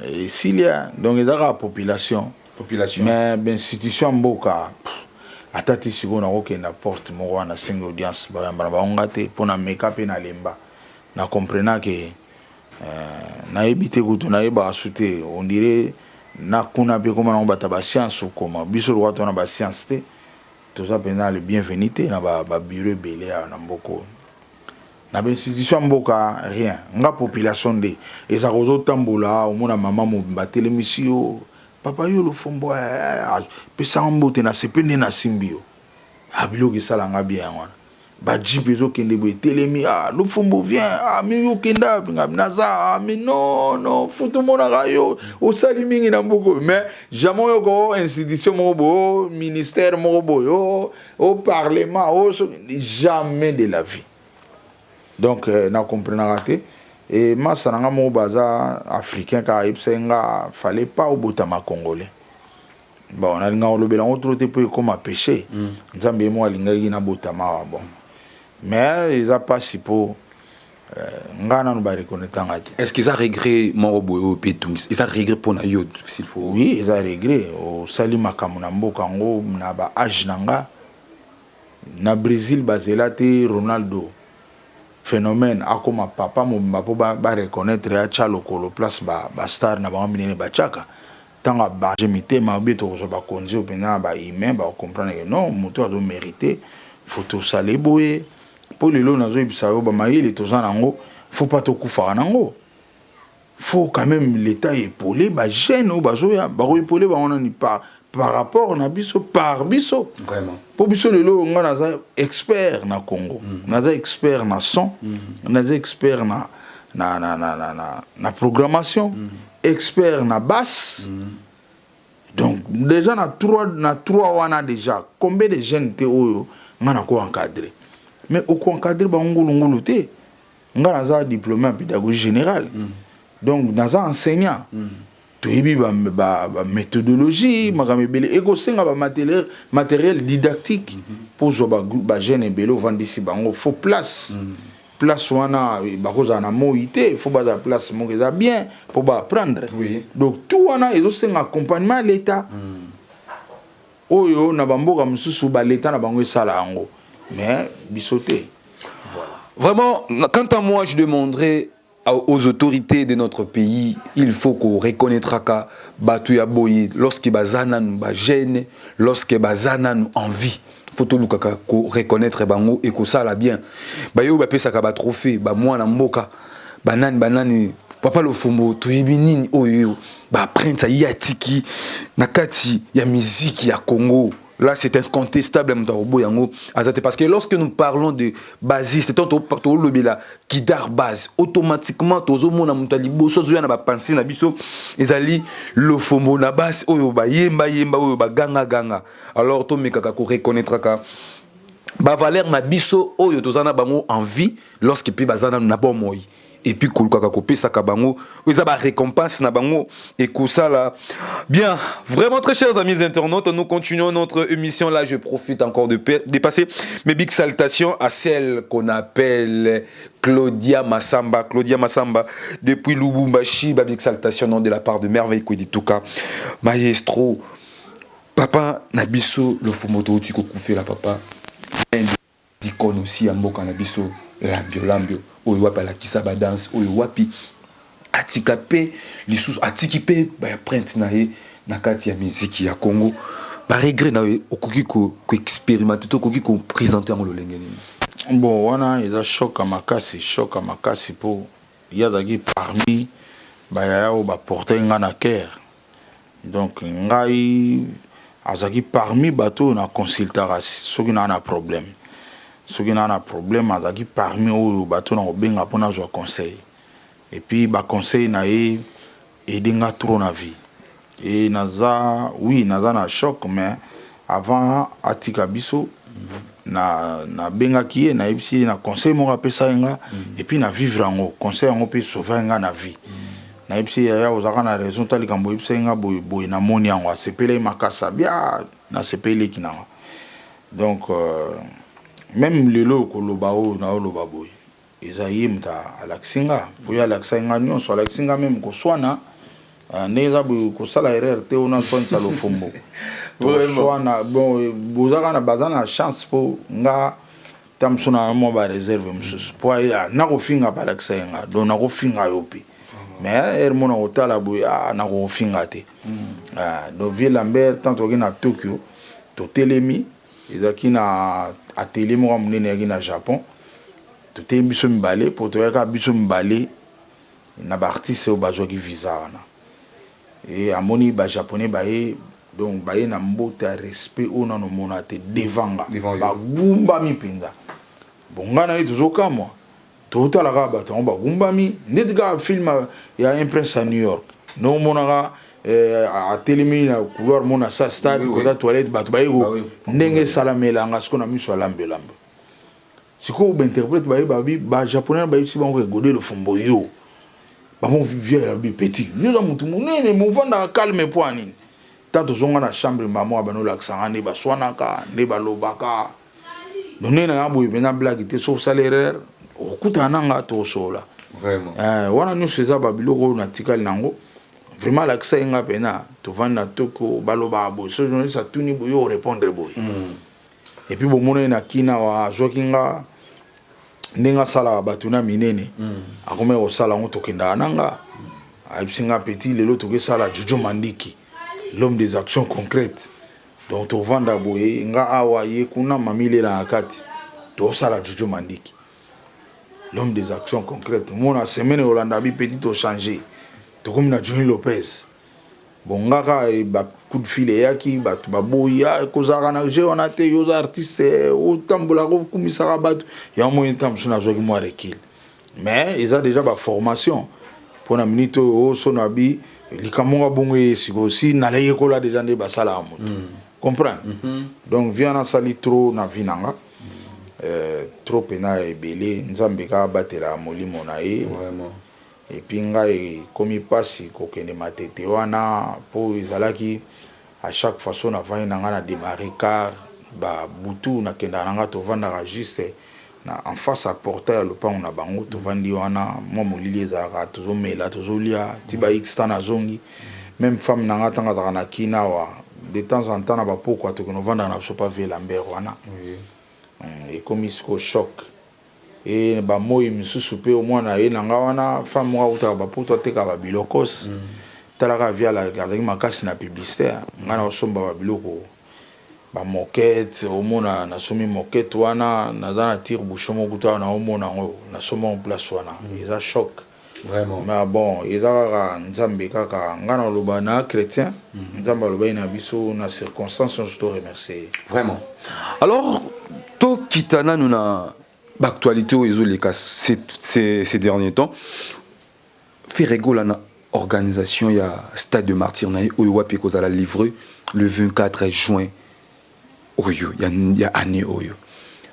esilia. Donc eza kaka population.
Population.
Mais bainstitution ya mboka, ata ti sikoyo nakokenda porte moko wana, sengi audience, bayamba na bango nga te, mpo na meka mpe nalemba. Na comprena ke nayebi te, kutu nayebaka su te. On dirait na kuna mpe koma nango bato ya bascience, okoma biso lokwa to na bascience te, toza mpenza le bienvenu te na babureau ebele awa na mboka oyo, na bainstitution ya mboka, rien. Nga population nde ezalaka, ozotambola, omona mama mobimba atelemisi yo: "Papa, yo Lofombo, pesanga mbote, nasepe nde nasimbi yo." Biloko esalanga bien yango wana. Bajeep ezokende boye, etelemi: "Ah, Lofombo, viens." "Ah, mais yo okenda ngabi naza." "Ah, mais non, non, futu omonaka yo osali mingi na mboka oyo." Mais jamais oyoka o institution moko boye, o ministère moko boye, o parlement, o jamais de la vie. Donc na comprenaka te. E masa na nga moko baza africain kaka, ayebisaki nga: "Fallait pas obotama congolais." Bon, nalingaka kolobela yango trop te mpo ekóma péché. Nzambe ye moko alingaki nabotama awa. Bon, mais eza mpasi mpo nga nanu bareconnaîtranga te.
Est ce que eza regret moko boye oyo mpe etungisi, eza regret mpo na yo, s'il faut?
Oui, eza regret. Osali makambo na mboka yango na baage na nga. Na Brésil bazela te Ronaldo phénomène akóma papa mobimba mpo bareconnaître, atya lokolo place bastar na bango minene batiaka. Ntango abange mitema obi, tokozwa bakonzi oyo mpenza na bahumain, bakocomprendre ke non, moto azomérite, faut tosala boye. Mpo lelo nazoyebisa yo, bamayele toza nango, faut pas tokufaka nango. Faut quand même l'État épaulé bajeune oyo bazoya. Bakoépauler bango nani par rapport na biso, par biso?
Vraiment.
Mpo biso lelo, nga naza expert na Congo, naza expert na son, naza expert na programmation, expert na basse. Donc déjà na trois wana déjà, combien de jeunes te oyo nga nako encadrer? Mais oko encadrer bango ngulungulu te. Nga naza diplômé en pédagogie générale, donc naza enseignant. Toyebi baméthodologie, makambo ebele ekosenga, bamatériel matériel didactique. Mpo ozwa bajeune ebele, ovandisi bango, faut place. Place wana bakozala na moi te, faut bazala place moko eza bien mpo baapprendre. Donc tout wana ezosenga accompagnement ya l'État, oyo na bamboka mosusu baleta na bango esala yango, mais biso te.
Voilà. Vraiment, quant à moi, je demanderais aux autorités de notre pays, il faut qu'on reconnaîtra que bato ya boye, lorsque baza nanu ba jeune, lorsque baza nanu en vie, faut tolukaka ko reconnaître bango et kosala bien. Bayo bapesaka ba trophée, ba mwana mboka, banani banani, papa Lofombo, toyebi nini oyo ba prince ayi atiki na kati ya miziki ya Congo. Là, c'est incontestable, yango aza te, parce que lorsque nous parlons de bassiste, tant tolobela guitare basse, automatiquement tozomona moto ya liboso azoya na bapense na biso ezali Lofombo na basse oyo bayemba yemba, oyo bagangaganga. Alors tomekaka koreconnaîtraka bavaleur na biso oyo toza na bango en vie, lorsque mpe baza nanu na bomoi, et puis kolukaka kopesaka bango eza barécompense na bango, ekosala bien. Vraiment, très chers amis internautes, nous continuons notre émission. Là, je profite encore de passer mes big salutations à celle qu'on appelle Claudia Massamba, Claudia Massamba depuis Lubumbashi. Ba big salutations non de la part de Merveille Kwedituka maestro. Papa na biso Lofombo, touti kokufela papa, icône aussi ya mboka na biso, Lambio Lambio, oyo wapi alakisa badanse, oyo wapi atika mpe lisusu, atiki mpe baempreinte na ye na kati ya miziki ya Congo. Baregret na yo, okoki koexpérimente to okoki koprésente yango lolenge nini?
Bon, wana eza choc ya makasi, choc ya makasi, mpo ye azalaki parmi bayaya oyo baporte nga na cœur. Donc ngai azalaki parmi bato oyo na consultaka soki naa na problème. Soki naa na problème, azalaki parmi oyo bato na kobenga mpo nazwa conseil. Et puis baconseil na ye aide nga trop na vie. E naza, oui, naza na choc, mais avant atika biso, na nabengaki ye, nayebisi ye na conseil moko apesaki nga, et puis na vivre yango, conseil yango mpe sauvaki nga na vie. Nayebisi ye: "Yaya, ozalaka na raison, ta likambo oyebisaki nga boye boye, namoni yango." Asepeli makasi, abia nasepeli eleki nanga. Donc Même lelo koloba oyo naoloba boye, eza ye moto alakisi nga, po ye alakisaki nga nyonso, alakisi nga même koswana ndenge eza boye, kosala erreur te oyo naswanisa Lofombo, toswana. Bon, bozaka na baza na chance, mpo nga ta mosusu na mwa baréserve mosusu, mpo nakofinga, balakisa ye nga, donc nakofinga yo mpe, mais ere mo nakotala boye, nakofinga te. Donc vieux Lambert, tant toki na Tokyo, totelemi, ezalaki na atelier moko ya monene eyaki na Japon. Totelemi biso mibale, mpo toyaka biso mibale na baartiste oyo bazwaki visa wana. E amoni bajaponais baye, donc baye na mbote ya respect oyo nano omona te devant nga, bagumbami mpenza. Bon, ngai na ye tozokamwa, totala kaka bato yango bagumbami ndeti kaka film ya Un prince à New York, nde omonaka atelemi na couloir mona sa stade, kota toilette, bato baye ndenge esalamelanga sikoyo na miso alambelambe. Sikoyo bainterprète baye, babi bajaponais bayebisi bango Godé Lofombo yo bango. Vieux abi: "Petit, yo oza motu monene, movandaka calme mpo ya nini?" Tant tozonga na chambre, mama bano olakisanga nde baswanaka, nde balobaka no ndenge nanga boye mpenza, blague te. Soki osala erreur, okutana nanga, tokosola. Wana nyonso eza babiloko oyo natikali nango. Vraiment alakisa ye nga mpena, tovandi na toko, balobaka boye, so journaliste atuni boye, yo orépondre boye. Et puis bomona ye na kina awa, azwaki nga ndenge asalaka bato na minene, akomaki kosala yango, tokendaka na nga, ayebisi nga: "Petit, lelo tokesala Jojo Mandiki, l'homme des actions concrètes." Donc tovanda boye, nga awa, ye kuna, mami lela na kati, tosala Jojo Mandiki, l'homme des actions concrètes. Mona semaine olanda bi: "Petit, tochange, tokomi na Johnny Lopez." Bon, nga kaka bacoup de fil eyaki, bato baboyi kozalaka na jeu wana te, yo oza artiste, otambolaka, okumisaka bato yango. Moi ntango mosusu nazwaki mwa recul, mais eza déjà baformation mpona minute oyo oso na bi likambo nga bongo ye sikoyo si naleyekola déjà nde basalaka moto comprendre. Donc vieux wana asali trop na vie na nga, trop mpena ebele. Nzambe kaka abatela molimo na ye. Et puis ngai ekomi mpasi kokende Matete wana, mpo ezalaki à chaque fois so navandi na ngai na démarre car babutu, nakendaka na ngai, tovandaka juste na en face ya portail ya lopango na bango, tovandi wana, mwa molili ezalaka, tozomela, tozolia ti ba x temps. Nazongi, même femme na ngai, ntango azalaka na kina awa, de temps en temps na bapokwa tokende ovandaka na biso pa vieux Lambert wana. Ekomi sikoyo choc e bamoi misusu mpe omwana ye na nga wana, femme moko akutaka bapoto, atekaka babilokos. Talaka vieux azalaki makasi na publicité, ngai na osomba babiloko, bamoquette, omona nasomi moquette wana, naza na tire-bouchon moko kuta naomona yango, nasomba ngo place wana. Eza choc.
Vraiment.
Mais bon, eza kaka Nzambe kaka. Ngai naloba na chrétien, Nzambe alobaki na biso na circonstance nyonso to remercier ye.
Vraiment. Alors tokita nanu na baactualité oyo ezoleka ces derniers temps. Ferre Gola na organisation ya stade de Martyr na ye oyo wapi ekozala livré le 24 juin oyo ya année oyo.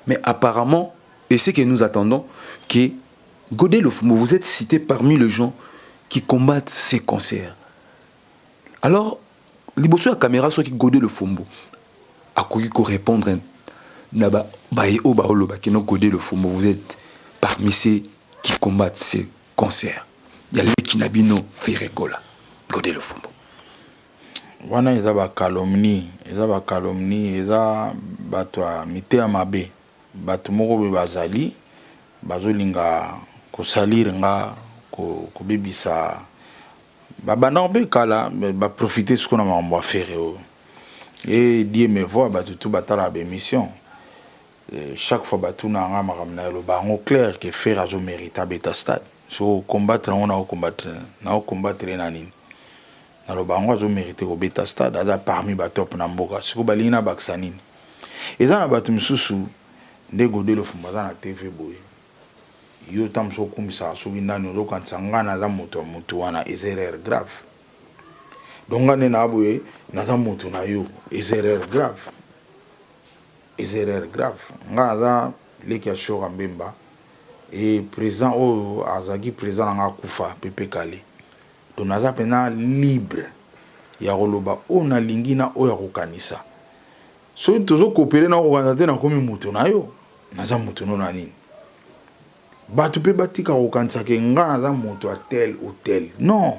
Mais apparemment, et ce que nous attendons, que Godé Lofombo, vous êtes cité parmi les gens qui combattent ces concerts. Alors liboso ya caméra, soki Godé Lofombo akoki korépondre na baye oyo baolobaki no Godé Lofombo, vous êtes parmi ceux qui combattent ces concerts ya leki na bino Ferre Gola, Godé Lofombo.
Wana eza bacalomnie, eza bacalomnie, eza bato ya miteya mabe, bato moko boye bazali bazolinga kosalire nga, kobebisa. Babandako mpe kala, baprofite sikoyo na makambo ya Ferre oyo. E Dieu me voit, bato tu batalaka baémission, chaque fois batuna nga makambo na eloba yango clair ke Ferre azomérite abeta stade. So combattre yango, naocombattre na nini? Naloba yango, azomérite kobeta stade, aza parmi batop na mboka. Sikoyo balingi na bakisa nini? Eza na bato misusu nde Godé Lofombo aza na TV boye, yo ta mosu okumisaka soki nani, ozokanisa ngai naza moto ya motu wana, eza erreur grave. Donc ngai nde naa boye, naza moto na yo, eza erreur grave, eza erreur grave. Ngai naza leki ya Shora Mbemba e président oyo azalaki président na ngai akufa, Pepe Kale. Donc naza mpena libre ya koloba oyo nalingi na oyo ya kokanisa. Soki tozokopere na kokanisa te, nakomi moto na yo. Naza moto no na nini? Bato mpe batika kokanisa ke nga naza moto ya tel ou tel. Non,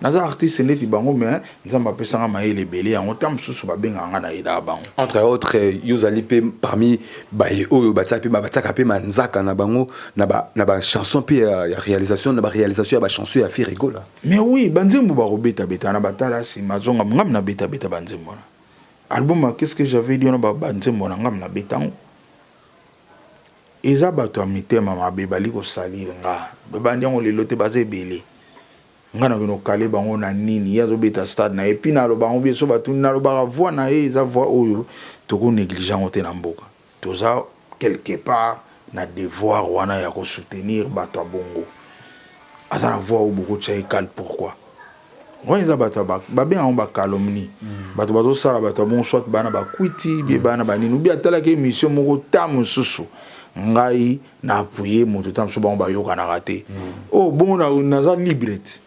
naza artiste ndeti bango, mais Nzambe apesanga mayele ebele. Yango ta mosusu babengaka nga, nayedaka bango.
Entre autres, yo ozali mpe parmi baye oyo batiaka mpe, batiaka mpe manzaka na bango na bachanson mpe ya réalisation, na baréalisation ya bachanson ya Ferre Gola.
Mais oui, banzembo bakobetabeta na batala nsima zonga, ngam nabetabeta banzembo wana. Album "Qu'est ce que j'avais dit" wana, banzembo na ngam nabeta yango. Eza bato ya mitema mabe bali kosalire nga, babandi yango lelo te, baza ebele. Nga na bino kale bango na nini? Ye azobeta stade na ye, puis naloba yango bien. So batuni, nalobaka voix na ye eza voix oyo tokonéglige yango te na mboka. Toza quelque part na devoir wana ya kosoutenir bato ya bongo. Aza na voix oyo bokotya ye kale. Pourquoi wana eza bato babenga yango bacalomnie? Bato bazosala bato ya bongo, soit bana bakwiti bie, bana banini, obi atalaki émission moko ta mosusu, ngai na appuye moto ta mosusu, bango bayokanaka te. Oh, bongo naza libre te,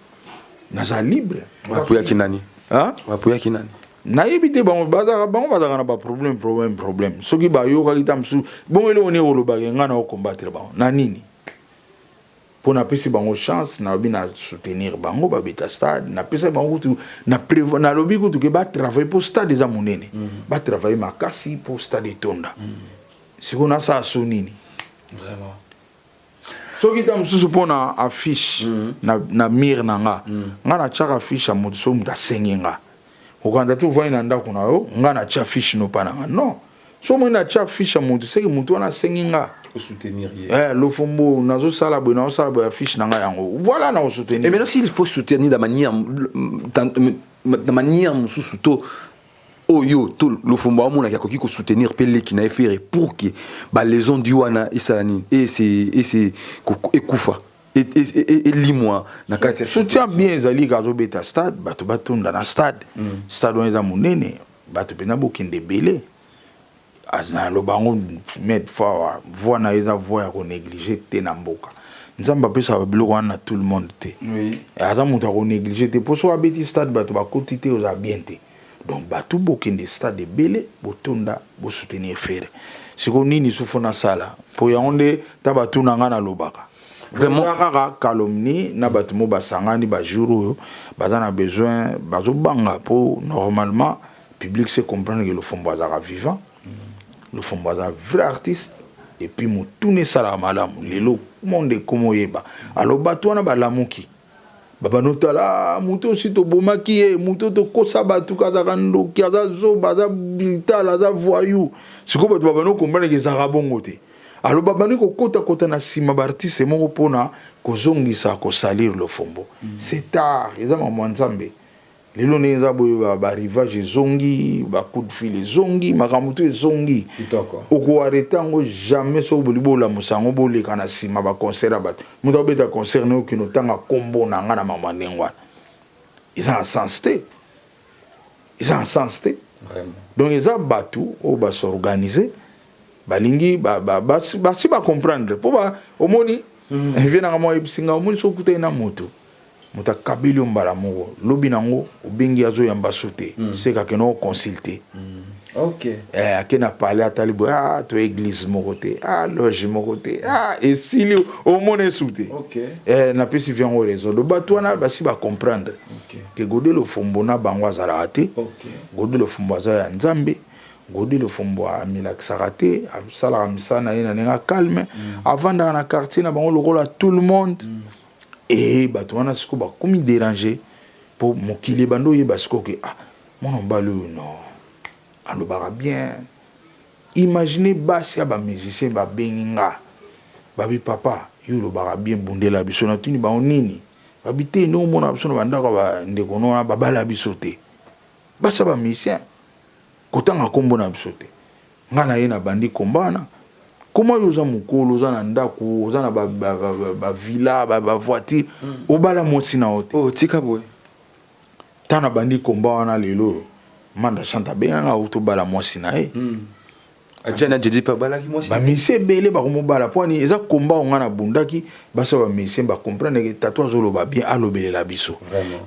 naza libre.
Apuyaki nani? Apuyaki nani?
Nayebi te. Bango bazalaka, bango bazalaka na baproblème, problème, problème. Soki bayokaki ta mosusu bongo, eloko nini olobaki? Ngai na okombattre bango na nini? Mpo napesi bango chance, nalobi na soutenir bango babeta stade. Napesaki bango kutu, nalobi kutu ke batravaille mpo stade eza monene, batravaille makasi mpo stade etonda. Sikoyo nasala so nini? Soki ta mosusu mpo na affiche na mire na nga, nga natiaka affiche ya moto. Soki moto asengi nga, okanda te, ovandi na ndako na yo, nga natia affiche no mpa na nga? Non. So omoni natia affiche ya moto, seke moto wana asengi nga.
Soutenir ye.
Eh, Lofombo, nazosala boye, nazosala boye, affiche na ngai yango, voilà, na kosoutenir.
Et maintenant, s'il faut soutenir de manière mosusu to oyo to Lofombo amonaki akoki kosoutenir mpe leki na ye Ferre pour que balaison du wana esala nini, ese ekufa, elimwa na kati ya
Soutien bien ezali ka azobeta stade, bato batunda na stade. Stade wana eza monene, bato mpenza bokende ebele. Naloba yango maintes fois, voix na ye eza voix ya konéglige te na mboka. Nzambe apesaka biloko wana na tout le monde te. Aza moto ya konéglige te, mpo so abeti stade, bato bakoti te, ozala bien te. Donc bato bokende stade ebele, botonda, bosoutenir Ferre. Sikoyo nini sufo nasala mpo yango nde ta batuna nga nalobaka?
Vraiment.
Kaka calomnie na bato mo basangani bajour oyo baza na besoin, bazobanga mpo normalement public se comprendre que Lofombo azalaka vivant, Lofombo aza vrai artiste, et puis motuna esalaka malamu. Lelo monde ekoma oyeba. Alors bato wana balamuki, babanda otala moto osi tobomaki ye, moto tokosa bato, azalaka ndoki, aza zoba, aza brutal, aza voyou. Sikoyo bato babandi okomprendre ke ezalaka bongo te. Alors babandi kokotakota na nsima baartiste moko mpona kozongisa kosalir Lofombo. C'est tard, eza mambo ya Nzambe. Lelo ndenge eza boye, barivage ezongi, bacoup de fil ezongi, makambo to ezongi, okoarrêter yango jamais. Soki boli bolamusa yango, boleka na nsima baconcert ya bato, moto abeta concert na okende otanga nkombo na nga na mama ndenge wana, eza na sens te, eza na sens te. Donc eza bato oyo basorganize, balingi basi bacomprendre mpo omoni vie nanga moko ayebisi nga: omoni, soki okutani na moto, moto akabeli yo mbala moko, lobi nango obengi, azoyamba so te, seka akende oconsulte. Eh, ake na palais, atali boye: ah, to église moko te, ah, loge moko te, ah, esili, omona esu te. Eh, napesi vi yango raison. Do bato wana basi bacomprendre ke Gode Lofombo na bango azalaka te. Gode Lofombo aza ya Nzambe. Gode Lofombo amilakisaka te, asalaka misala na ye na ndenge calme, avandaka na quartier na bango lokola tout le monde. E bato wana sikoyo bakomi déranger mpo mokili ebanda oyeba sikoyo ke ah, mwana mobali oyo, non, alobaka bien. Imagine basi ya bamusicien babengi nga, babi: "Papa, yo olobaka bien, bundela biso." Natuni bango nini, babi: "Te, ndenge omona biso na bandako ya bandeko no wana, babala biso te." Basi ya bamusicien kotanga nkombo na biso te. Nga na ye na bandi komba wana: koma oyo oza mokolo, oza na ndako, oza na bavilla, bavoiture, obala mwasi na yo te.
Oh, tika boye.
Ntango na bandi komba wana, lelo oyo Manda Chante abenganga, auti obala mwasi na ye.
Adjana Djedi mpe abalaki mwasi.
Bamusicien ebele bakomobala. Mpo ani eza komba oyo nga nabundaki, basi ya bamusicien bacomprendre ke tatu azoloba bien, alobelela biso.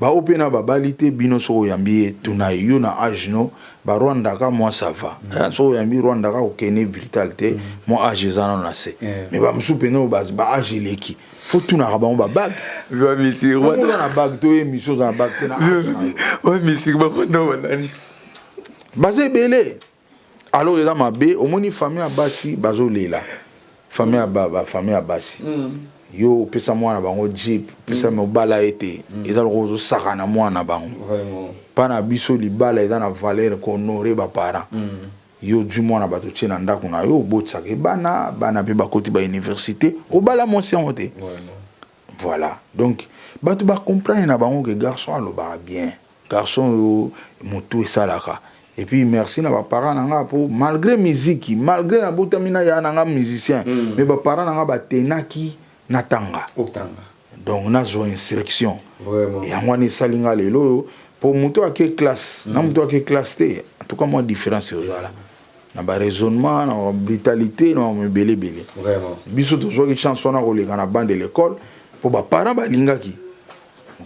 Bao mpe na babali te. Bino soki oyambi ye, tuna ye, yo na age no barwandaka, moi ça va. Soki oyambi rwandaka, kokende vital te, mwa age eza nano na se. Mais bamosusu mpena oyo baage eleki, faut tunaka bango babague.
Bamisiri.
Oza na bague to ye misu, oza na bague te na age na yo.
Bamisiri bakonda banani?
Baza ebele. Alors eza mabe. Omoni, famille ya basi bazolela, famille ya ba famille ya basi, yo opesa mwana bango jeep, opesa mobala ye te, eza lokola ozosaka na mwana bango. Mpa na biso, libala eza na valeur, kohonorer baparent. Yo ozwi mwana bato, tie na ndako na yo, obotisaka bana, bana mpe bakoti bauniversité, obala mwasi yango te. Voilà, donc bato bacomprendre na bango ke garçon alobaka bien, garçon oyo motu esalaka. Et puis merci na baparent na nga, mpo malgré musique, malgré nabotami na ya na nga musicien, mais baparent na nga batenaki natanga.
Otanga.
Donc nazwa instruction. Yango wana esali nga lelo oyo, mpo moto ake classe na moto ake classe te, en tout cas mwa différence ezala na baraisonnement, na babrutalité, na bamebele ebele. Biso tozwaki chance wana koleka na banc de l'école, mpo baparent balingaki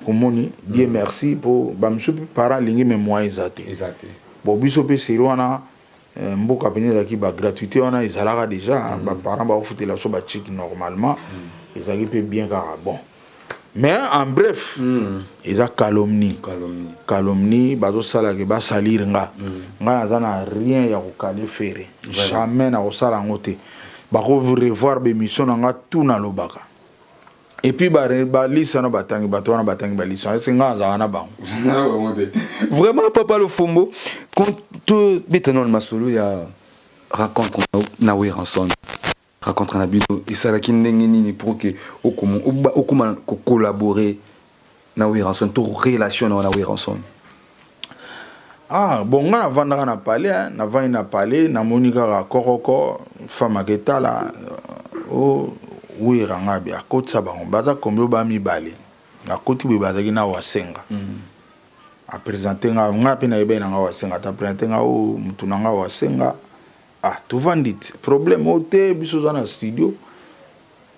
komoni. Dieu merci, mpo bamisusu mpe parent alingi, mais moyen eza te.
Eza te.
Bon, biso mpe seri wana, mboka pene ezalaki bagratuité wana ezalaka déjà, baparent bakofutela biso bachik normalement, ezalaki mpe bien kaka. Bon, mais en bref, eza calomnie.
Calomnie.
Calomnie bazosalaka, basalire nga. Nga naza na rien ya kokale Ferre, jamais nakosala yango te. Bako revoir bémission na nga, tout nalobaka. Et puis balisa na batangi, bato wana batangi balisa ese, nga nazalaka na bango.
Vraiment, papa Lofombo, tobeta nano masolo ya rencontre na Werrason. Rencontre na bino esalaki ndenge nini pour ke okoma kocollaborer na Werrason, to relation na Werrason?
Ah bon, nga navandaka na palais, navandi na palais, namoni kaka kokoko femme aketala o Wera. Nga bi akotisa bango, baza combien? Ba mibale. Nakoti boye, bazalaki na Wasenga. Aprésenter nga, nga mpe nayebaki na nga Wasenga te. Aprésenter nga o mutu na nga Wasenga. Ah, tovandi te, problème oyo te, biso oza na studio,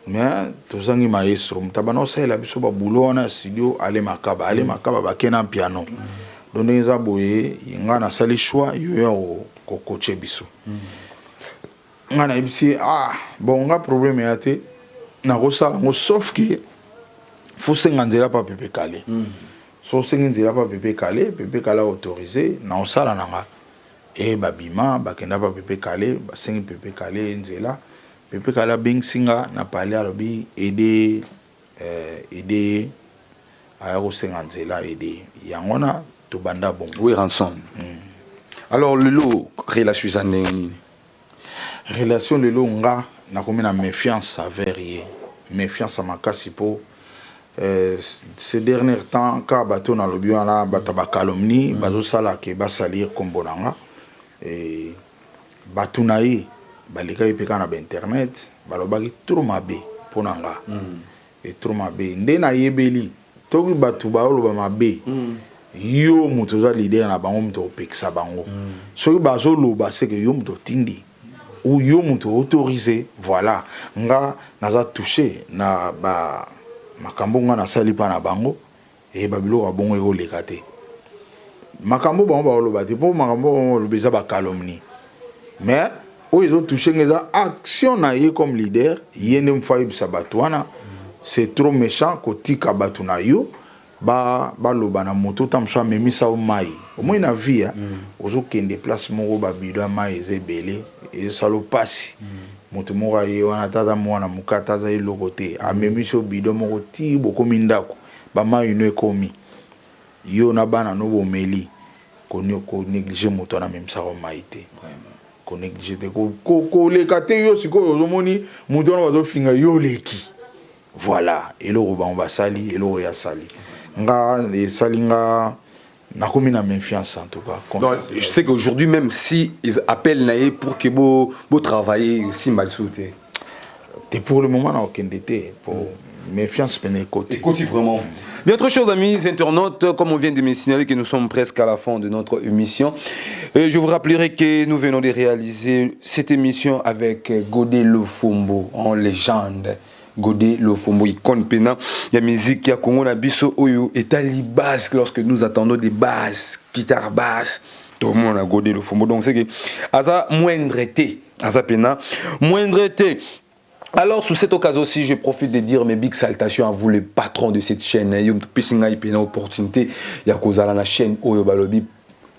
mais tozangi maestro, moto abanda kosalela biso babulo wana ya studio, ale makaba, ale makaba bake na piano. Donc ndenge eza boye, nga nasali choix yo ya kocoacher biso. Nga nayebisi: "Ah bon, nga problème ya te, nakosala yango, sauf ke fosenga nzela pa Pepe Kale. So osengi nzela pa Pepe Kale, Pepe Kale autorisé, na osala na nga." E babima, bakenda pa Pepe Kale, basengi Pepe Kale nzela. Pepe Kale abengisi nga na palais, alobi aide, aide aya kosenga nzela, aide. Yango wana tobanda bongo.
Werrason. Alors lelo relation eza ndenge nini?
Relation lelo, nga nakomi na méfiance envers ye, méfiance ya makasi, mpo ces derniers temps kaka bato nalobi wana, bato ya bacalomnie bazosala ke basalir nkombo na nga. Bato na ye balekaki mpe kaka na bainternet, balobaki trop mabe mpo na nga. E trop mabe nde nayebeli toki bato baoloba mabe. Yo moto oza leader na bango, moto opekisa bango. Soki bazoloba, seke yo moto otindi ou yo moto autorisé. Voilà, nga naza touché na ba makambo nga nasali mpa na bango. Eyeba biloko ya bongo ekoleka te. Makambo bango baoloba te, mpo makambo bango baloba eza bacalomnie, mais oyo ezotoucher nga eza action na ye comme leader. Ye nde mofa ayebisa bato wana. C'est trop méchant kotika bato na yo baloba na moto ta mosu amemisa yo mai. Omoi na vie, ozokende place moko, babido ya mai eza ebele, ezosala mpasi. Moto moko aye wana, tata mwana moke, ata aza eloko te, amemisi yo bido moko ti bokomi ndako, bamai no ekomi, yo na bana no bomeli. Konégliger moto wana amemisaka yo mai te, konégliger te, koleka te. Yo sikoyo ozomoni moto wana bazofinga yo, oleki. Voilà eloko bango basali, eloko ya sali nga esali nga nakomi na méfiance en tout cas.
Donc, je sais qu'aujourd'hui, même si ils appellent na ye pour que bo travailler aussi mal sauté.
Te, pour le moment nakokende te, po méfiance pene ekoti.
Ekoti vraiment. Bien, autre chose, amis internautes, comme on vient de me signaler que nous sommes presque à la fin de notre émission, et je vous rappellerai que nous venons de réaliser cette émission avec Godé Lofombo, en légende. Godé Lofombo, icône pena, ya musique ya Congo na biso oyo etali basse. Lorsque nous attendons des basses, guitare basse, tout le monde a Godé Lofombo. Donc c'est que aza moindre te, aza pena moindre te. Alors, sous cette occasion aussi, je profite de dire mes big salutations à vous, le patron de cette chaîne. Yo pesi ngai pena opportunité ya kozala na chaîne oyo balobi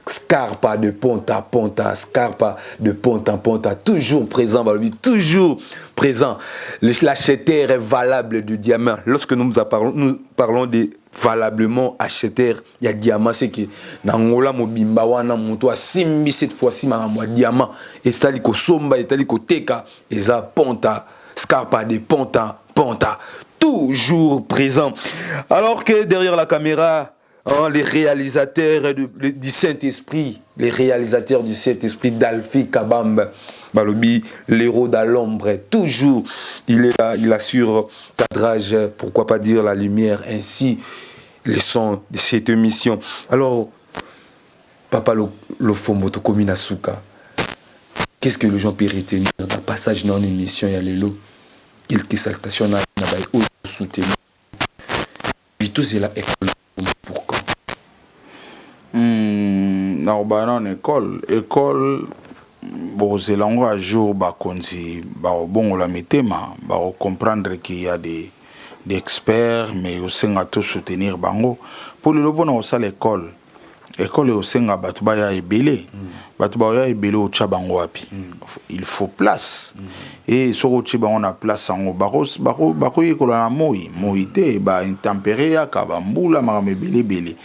Scarpa de ponta a ponta, Scarpa de ponta a ponta, toujours présent, balobi, toujours présent. L'acheteur est valable du diamant. Lorsque nous parlons, nous parlons de valablement acheteur, il y a diamant, c'est que na Angola mobimba wana moto asimbi cette fois-ci makambo ya diamant. Etali kosomba, etali koteka, eza ponta, Scarpa de ponta ponta, toujours présent. Alors que derrière la caméra, hein, les réalisateurs du Saint-Esprit, les réalisateurs du Saint-Esprit d'Alfie Kabamba, balobi, l'héros dans l'ombre, toujours, il est là, il assure cadrage, pourquoi pas dire la lumière, ainsi les sons de cette émission. Alors, Papa Lofombo, tokomi na suka, qu'est-ce que les gens peuvent retenir dans le passage dans l'émission, il y a lelo, quelques salutations na ba soutenir. Puis tout c'est la école pour quand?
Nakobaya nano école. École bokozela yango a jour bakonzi bakobongola mitema, bakocomprendre qu'il y a des experts, mais osenga to soutenir bango. Mpo lelo, mpona kosala école, école osenga bato baya ebele. Bato baoya ebele, otya bango wapi? Il faut place. E soki otie bango na place yango, bakoyekola na moi moi te, baintempérie yaka, bambula, makambo ebele ebele.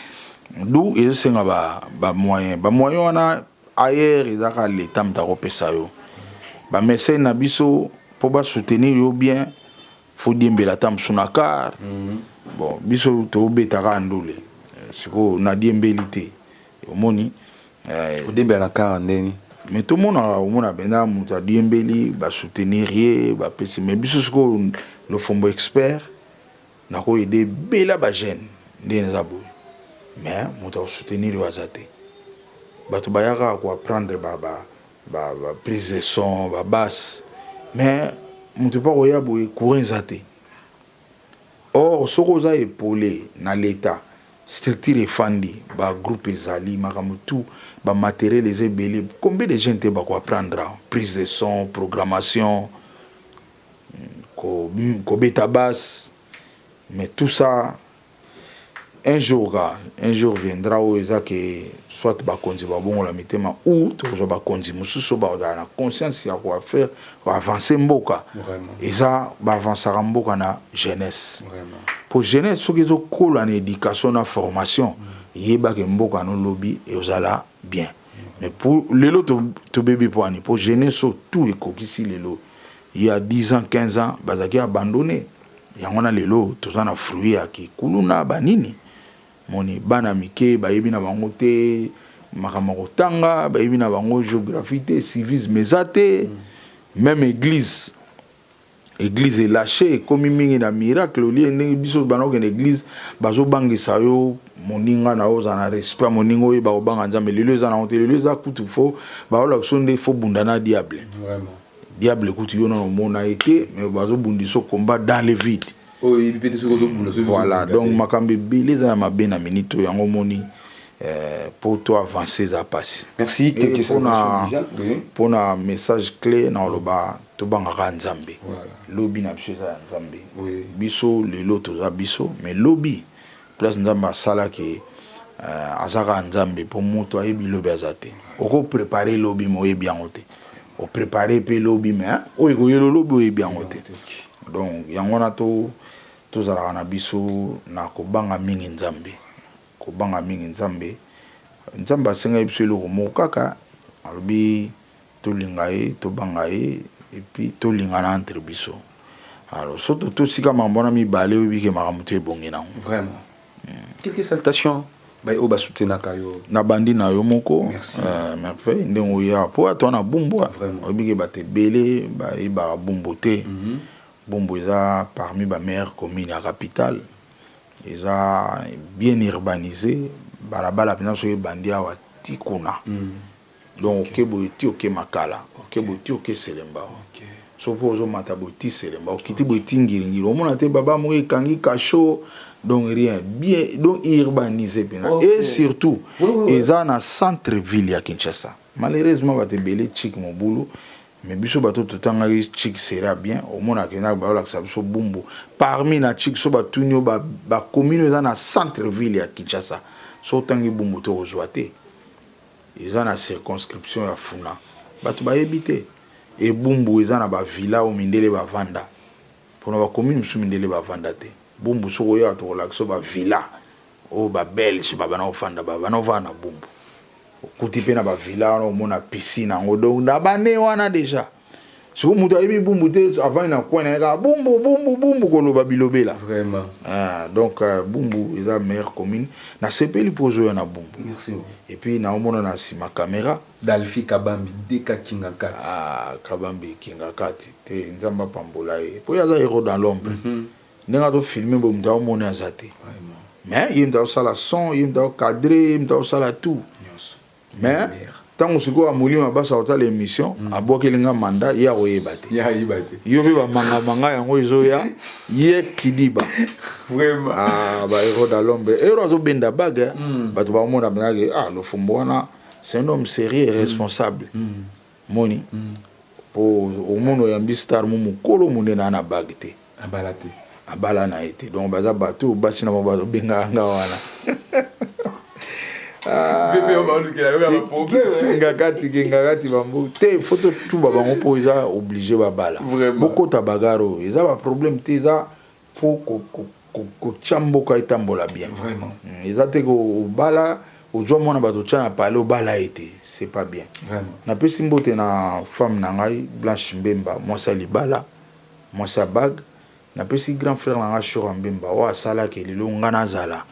Du ezosenga bamoyen. Bamoyen wana ailleurs eza kaka leta moto akopesa yo. Bamesene na biso, mpo basoutenir yo bien, faut diembela ata mosu na car. Bon, biso tobetaka ndule, sikoyo nadiembeli te, omoni.
Odiembela na car ndeni?
Mais tomonaka, omona mpenza moto adiembeli, basoutenir ye, bapesi. Mais biso sikoyo, Lofombo expert, nakoyede ebela bajeune ndenge eza boye, mais moto akosoutenir yo aza te. Bato bayaka koapprendre ba prise de son, babasse, mais moto mpo akoya boye, courant eza te. Or soki oza épaulé na l'état, structure efandi, bagroupe ezali, makambo tout, bamatériel eza ebele, combien de jeunes te bakoapprendre prise de son, programmation, kobeta basse? Mais tout ça, un jour ka un jour viendra oyo eza ke soit bakonzi babongola mitema ou tokozwa bakonzi mosusu oyo bakozala na conscience ya koafaire koavance mboka. Eza baavansaka mboka na jeunesse, po jeunesse soki ezokola na éducation, na formation, yebaka mboka nolobi ezala bien. Mais pour lelo tobebi po ani? Po jeunesse oyo tout ekokisi lelo, il y a 10 ans, 15 ans, bazalaki abandonné. Yango wana lelo toza na fruit ya kikuluna banini. Moni bana mike bayebi na bango te makambo ya kotanga, bayebi na bango géographie te, civisme eza te. Même église, église elâché, ekomi mingi na miracle. Olie ndenge biso bana kokende église, bazobangisa yo moninga na yo, ozala na respect ya moninga, oyeba kobanga Nzambe. Lelo eza nango te. Lelo eza kutu faut baolakisa nde faut bunda na diable. Diable kutu yo nano omona ye te, mais bazobundisa combat dans le vide. Voilà, donc makambo ebele eza ya mabe na minute oyo. Yango omoni, mpo to avance eza mpasi.
Merci.
Mpona message clé na oloba, tobangaka Nzambe. Lobi na biso eza ya Nzambe. Biso lelo toza biso, mais lobi place Nzambe asalaki, aza kaka Nzambe. Mpo moto ayebi lobi aza te. Okoprépare lobi, mais oyebi yango te. Oprépare mpe lobi, mais oyo ekoyela lobi, oyebi yango te. Donc yango wana tozalaka na biso na kobanga mingi Nzambe, kobanga mingi Nzambe. Nzambe asengaki biso eloko moko kaka, alobi tolinga ye, tobanga ye, et puis tolingana entre biso. Alors so tosika makambo wana mibale, oyebi ke makambo to ebongi nango.
Vraiment, quelques salutations oyo basoutenaka yo.
Na bandi na yo moko. Merveille, ndenge oya po ato na Bumbu, oyebi ke bato ebele bayebaka Bumbu te. Bumbu eza parmi bameilleure commune ya capitale. Eza bien urbanisé, balabala mpenza soki ebandi awa ti kuna. Donc oke boye ti oke Makala, oke boye ti oke Selembao. Soki mpo ozomata boye ti Selembao, okiti boye ti Ngiringiri, omona te baba moko ekangi kasho, donc rien, bien donc urbanisé mpenza. Et surtout eza na centre ville ya Kinshasa. Malheureusement bato ebele chik mobulu, mais biso bato totangaki chik sera bien. Omonaka eza baolakisa biso Bumbu parmi na chik. So batuni yo bacommune eza na centre ville ya Kinshasa, so otangi Bumbu te, kozwa te. Eza na circonscription ya Funa, bato bayebi te. E Bumbu eza na bavilla oyo mindele bavanda, mpona bacommune mosusu mindele bavanda te. Bumbu, soki oyaka, tokolakisa bavilla oyo babelge babana kofanda, babana kovanda na Bumbu. Okuti mpe na bavilla wana, omona piscine yango. Donc na bane wana déjà, sikoyo moto ayebi Bumbu te, avandi na coin na ye kaka Bumbu, Bumbu, Bumbu, koloba bilobela.
Vraiment.
Ah, donc Bumbu eza meilleure commune. Nasepeli mpo ozoya na Bumbu.
Merci.
Et puis naomona na nsima caméra.
Dalfi Kabambi Deka Kinga Kati.
Ah, Kabambi Kinga Kati te, Nzambe apambola ye po ye aza héros dans l'ombre. Ndenge azofilme boye, moto aomona aza te, mais ye moto azosala son, ye moto azocadre, ye moto azosala tout. Mais ntango sikoyo amolima basa kotala émission, abwakeli nga manda, ye akoyeba te. Yo mpe bamangamanga yango ezoya ye kidiba.
Vraiment.
Ah, ba héros dans l'ombre, héros azobenda bague. Bato baomona mpenake, ah, Lofombo wana, c'est un homme sérieux et responsable. Moni po omona oyambi star mo mokolo monene ana bague te.
Abala te.
Abala na ye te. Donc baza bato basi na bango bazobengaka nga wana. Kinga kati, kinga kati bango te, faut totuba bango mpo eza obligé babala. Bokota bagarre oyo eza baproblème te, eza mpo kotia mboka etambola bien. Eza te obala, ozwa mwana bato, otya na pale, obala ye te, c'est pas bien. Napesi mbote na femme na ngai Blanche Mbemba, mwasi ya libala, mwasi ya bague. Napesi grand frère na ngai Shora Mbemba oyo asalaki lelo ngai nazala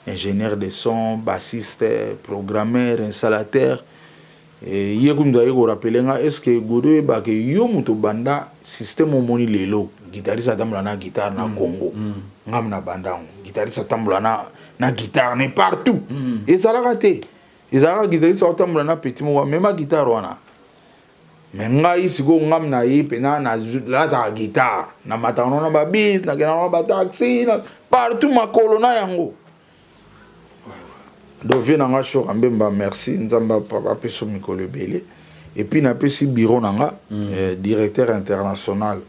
ingénieur de son, bassiste, programmeur, installateur. Ye kutu aye korappeler nga: est ce que Godo oyebake yo moto obanda système omoni lelo guitariste atambola na guitare na Congo? Ngami na banda yango, guitariste atambola na guitare ne partout. Ezalaka te, ezalaka guitariste aotambola na petit moko amema guitare wana. Mais ngai sikoyo, ngami na ye mpena nalataka guitare, namataka nano na babus, nakendaka na bataxi, partout makolo na yango. Donc vieux na nga Shora Mbemba, merci, Nzambe apesa mikolo ebele. Et puis napesi bureau na nga, directeur international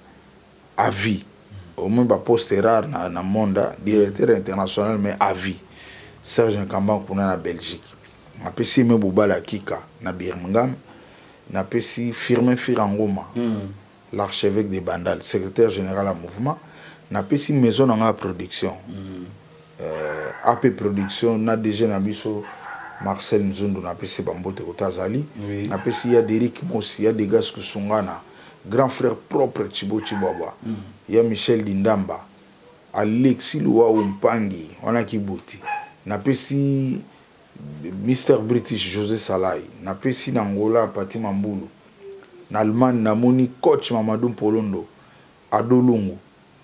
à vie, au moins baposte rare na monde, directeur international mais à vie, Serge Nkamba kuna na Belgique. Napesi me Bobala Kika na Birmingham. Napesi Firmin Firangoma, l'archevêque de Bandal, secrétaire général ya mouvement. Napesi maison na nga ya production, AP Production, na DG na biso Marcel Nzundu, napesi bambote kota azali. Napesi ya Derik Mosi, ya Degas Kusungana, grand frère propre Chibo Chibwabwa, ya Michel Dindamba, Alexis Luau Mpangi wana Kibuti. Napesi Mr British José Salai. Napesi na Angola Pati Mambulu, na Allemagne namoni coach Mamadou Mpolondo Adolungu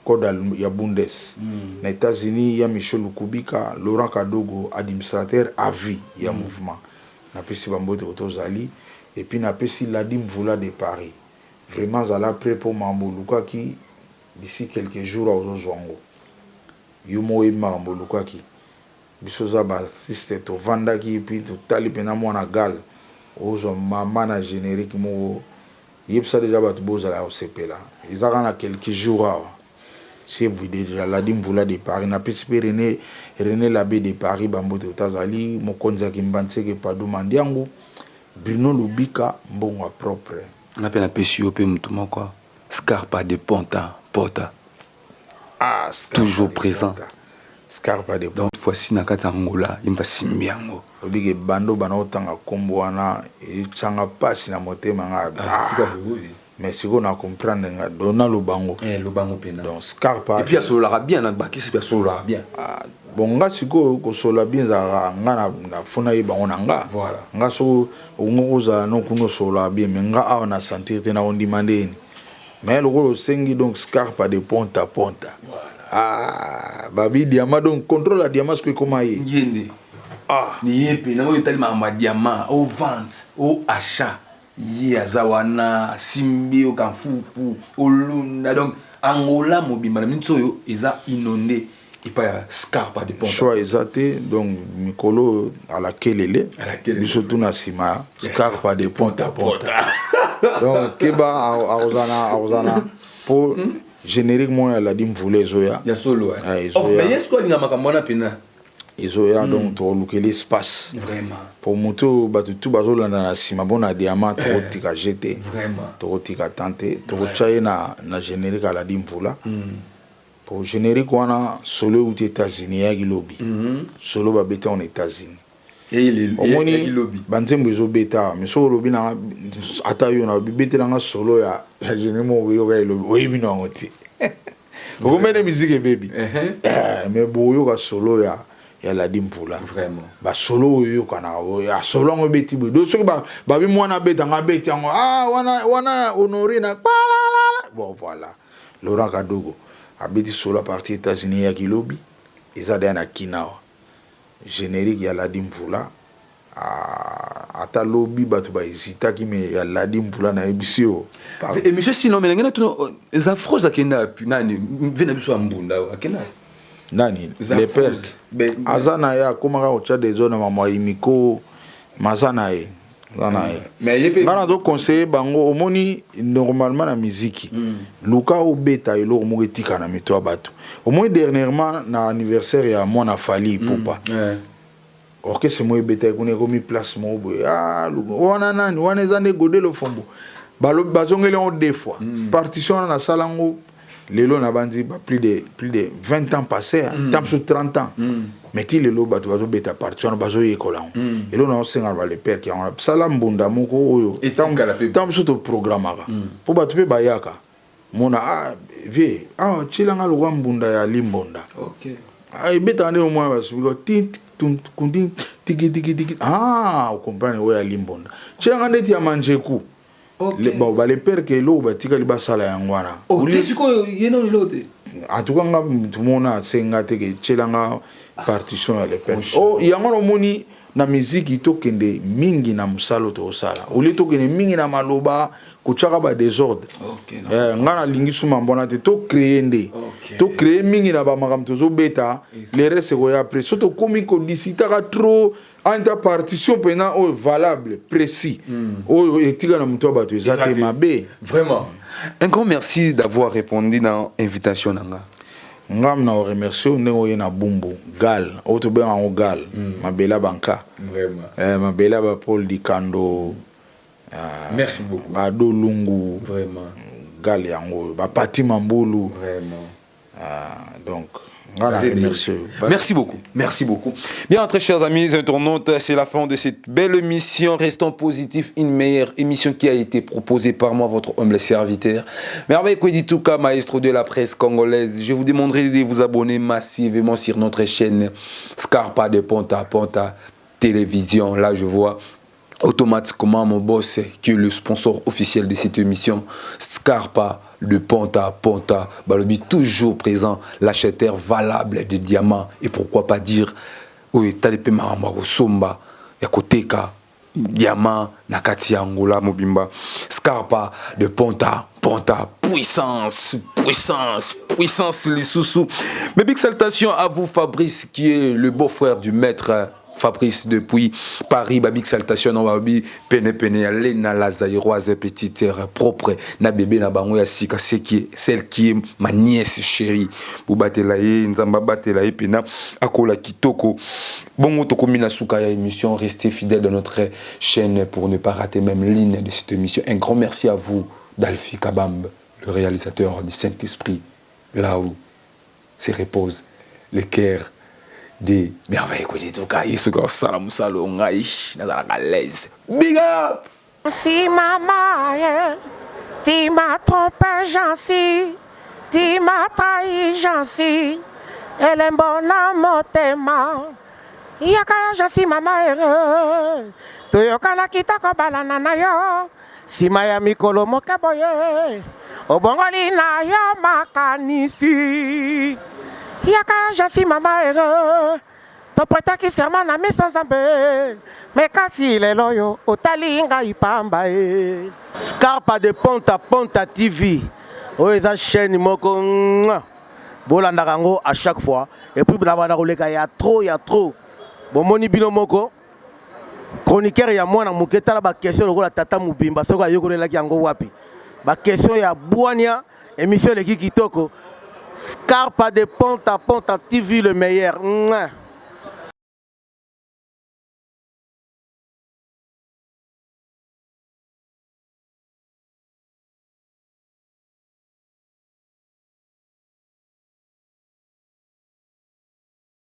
code ya Bundes, na États-Unis ya Michel Lukubika, Laurent Kadogo, administrateur à vie ya mouvement. Napesi bambote koto ozali. Et puis napesi Ladi Mvula de Paris, vraiment azala prêt mpo makambo olukaki, d'ici quelques jours ozozwa yango. Yo moko oyebi makambo olukaki. Biso oza baartiste, tovandaki puis totali mpena mwana gal ozwa mama na générique moko. Yebisa déjà bato bozala ya kosepela, eza kaka na quelques jours awa, c'est déjà. Ladi Mvula de Paris. Napesi mpe René Labe de Paris bambote ota azali, mokonzi ya Kimbanseke Padu Mandiangu, Bruno Lubika, mbongo ya propre.
Nga mpe napesi yo mpe motu moko, Scarpa de Ponta Pota.
Ah,
toujours présent.
Scarpa de
Donc voici na kati ya Angola, ye moto asimbi yango.
Obike bando bana otanga nkombo wana, etianga mpasi na motema nga.
Ah,
mais sikoyo na comprendre nga, donc naloba ngo.
Lobango mpena.
Donc Scarpa.
Et puis asololaka bien na bakisi, mpe asololaka bien.
Ah, bon, nga sikoyo kosolola bien ezalaka nga na fo nayeba yango na nga. Nga soko okongo kozala no kuna osololaka bien, mais nga awa na sentir te, na kondima ndeni. Mais lokola osengi, donc Scarpa de Ponta Ponta. Ah, babi diamant donc contrôle ya diamant soki ekoma ye.
Ye nde.
Ah.
Ni ye mpe nango etali makambo ya diamant o vente o achat ye aza wana asimbi oka mfufu olunda donc Angola mobimba na miniti oyo eza inonde epai ya Scarpa de Ponta.
Choix eza te donc mikolo oyo alakelele biso tu na nsima ya Scarpa de Ponta Ponta. Donc keba akozala akozala mpo générique moko ya Ladi Mvula ezoya.
Ya solo.
Eh,
oh, mais ye sikoyo alinga makambo wana mpena.
Ezoya mm. Donc tokolukela espace po moto oyo bato tu bazolanda na nsima mpo na diamant eh. Tokotika je te, tokotika tan te, tokotya ye na, na générique aladi mvula mm. Po générique wana solo euti États-Unis, eyaki lobi mm -hmm. Solo babeti yango na États-Unis, omoni banzembo ezobeta awa, mais soki olobi na ata yo na betelanga solo ya générique moko oyoka elobi, oyebi na yango te, okomene musique ebebi. Eh, mais boyoka solo ya Ladi Mvula, basolo oyo oyokanaka, solo yango ebeti boye. Do soki babi mwana abeta nga abeti yango, ah, wana wana Honore na bon, voilà, Laurent Kadogo abeti solo à partir États-Unis, eyaki lobi, eza deya na kinawa générique ya Ladi Mvula. Ata lobi bato bahésitaki, mais ya Ladi Mvula nayebisi yo.
Émission sinon, mais ndenge natuna, eza Froze akenda nani ve na biso ya mbunda akenda.
Nani? Le père aza na ye, akomaka kotya deso na mama imiko, maza na ye, aza na ye. Nga nazoconseille bango, omoni, normalement na miziki luka obeta eloko moko etika na mito ya bato. Omoni, dernièrement na anniversaire ya mwana Fally Ipupa, orchestre moko ebetaki kuna, ekomi place moko boye. Ah, wana nani wana? Eza nde Godelo Fombo. Bazongeli yango deux fois partition wana. Nasala yango lelo na bandi ba plus de 20 ans passé, ta mosusu 30 ans, mais ti lelo bato bazobeta partition wana, bazoyekola yango. Eloko na osengana balepere yango, sala mbunda moko oyo ntango mosusu toprogramaka mpo bato mpe bayaka mona. Ah vie, ah, tielanga lokwa mbunda ya limbonda. Ebetaka nde omwana basubika kundi tiki tiki tiki. Ah, ocomprendre, oyo ya limbonda, tielanga ndeti ya manjeku. Bon, balepere ke eloko batikali basala yango wana.
Sikoyo ye nano eloko te.
En tout cas nga mutu mona asenga te ke tielanga partition ya lepere. O yango namoni na miziki tokende mingi na mosala oyo tokosala, olie tokende mingi na maloba kotiaka badésordre. Eh, nga nalingi suma mbona te, tocréer nde, tocréer mingi na bamakambo tozobeta, le reste ekoya après. So tokomi kodisitaka trop anta partition mpena oyo valable, précis, oyo etika na moto ya bato eza te mabe.
Vraiment, un grand merci d'avoir répondu na invitation na nga.
Ngam na oremercie ndenge oye na Bumbu gal oyo tobenga yango gal mabele ya banka, eh, mabele ya bapaul Dikando.
Merci beaucoup.
Bado Lungu.
Vraiment.
Gal yango oyo bapati Mambulu.
Vraiment.
Donc nga na remercie.
Merci beaucoup. Merci beaucoup. Bien, très chers amis internautes, c'est la fin de cette belle émission. Restons positifs, une meilleure émission qui a été proposée par moi, votre humble serviteur. Merveille Kwedituka, maestro de la presse congolaise. Je vous demanderai de vous abonner massivement sur notre chaîne Scarpa de Ponta Ponta Télévision. Là, je vois automatiquement mon boss qui est le sponsor officiel de cette émission, Scarpa de Ponta Ponta balobi toujours présent, l'acheteur valable de diamants et pourquoi pas dire oyo etali mpe makambo ya kosomba, ya koteka diamant na kati ya Angola mobimba. Scarpa de Ponta Ponta, puissance, puissance, puissance lisusu. Mes big salutations à vous, Fabrice, qui est le beau-frère du maître Fabrice depuis Paris. Babig salutation na babi pene pene ya Lena la Zaïroise, petite terre propre na bébé na bango ya sika, c'est qui celle qui est ma nièce chérie. Bobatela ye, Nzamba batela ye pena akola kitoko. Bongo tokomi na suka ya émission, restez fidèles de notre chaîne pour ne pas rater même l'une de cette émission. Un grand merci à vous, Dalphi Kabambe, le réalisateur du Saint-Esprit, là où se repose le cœur de Merveille Kodituka. Yesu kosala mosala ngai nazalaka l'aise. Big up.
Si maman, tu m'as trompé, j'en suis, tu m'as trahi, j'en suis, elembo na motema. Yaka yo Jansi mama ere, toyokanaki tokobalana na yo, nsima ya mikolo moke boye, obongoli na yo makanisi. Yaka Jansi mama ero Toprêtaki serment na miso Nzambe Mais kasi lelo oyo otali ngai pamba e.
Scarpa de Ponta Ponta TV oyo eza chaîne moko mwah. Bolandaka yango à chaque fois et puis na banda koleka ya trop ya trop bomoni bino moko chroniqueur ya mwana moke tala ba question lokola tata mobimba soki ayokolelaki yango wapi ba question ya bwania émission eleki kitoko. Scarpa de Ponta Ponta TV le meilleur. Mwah.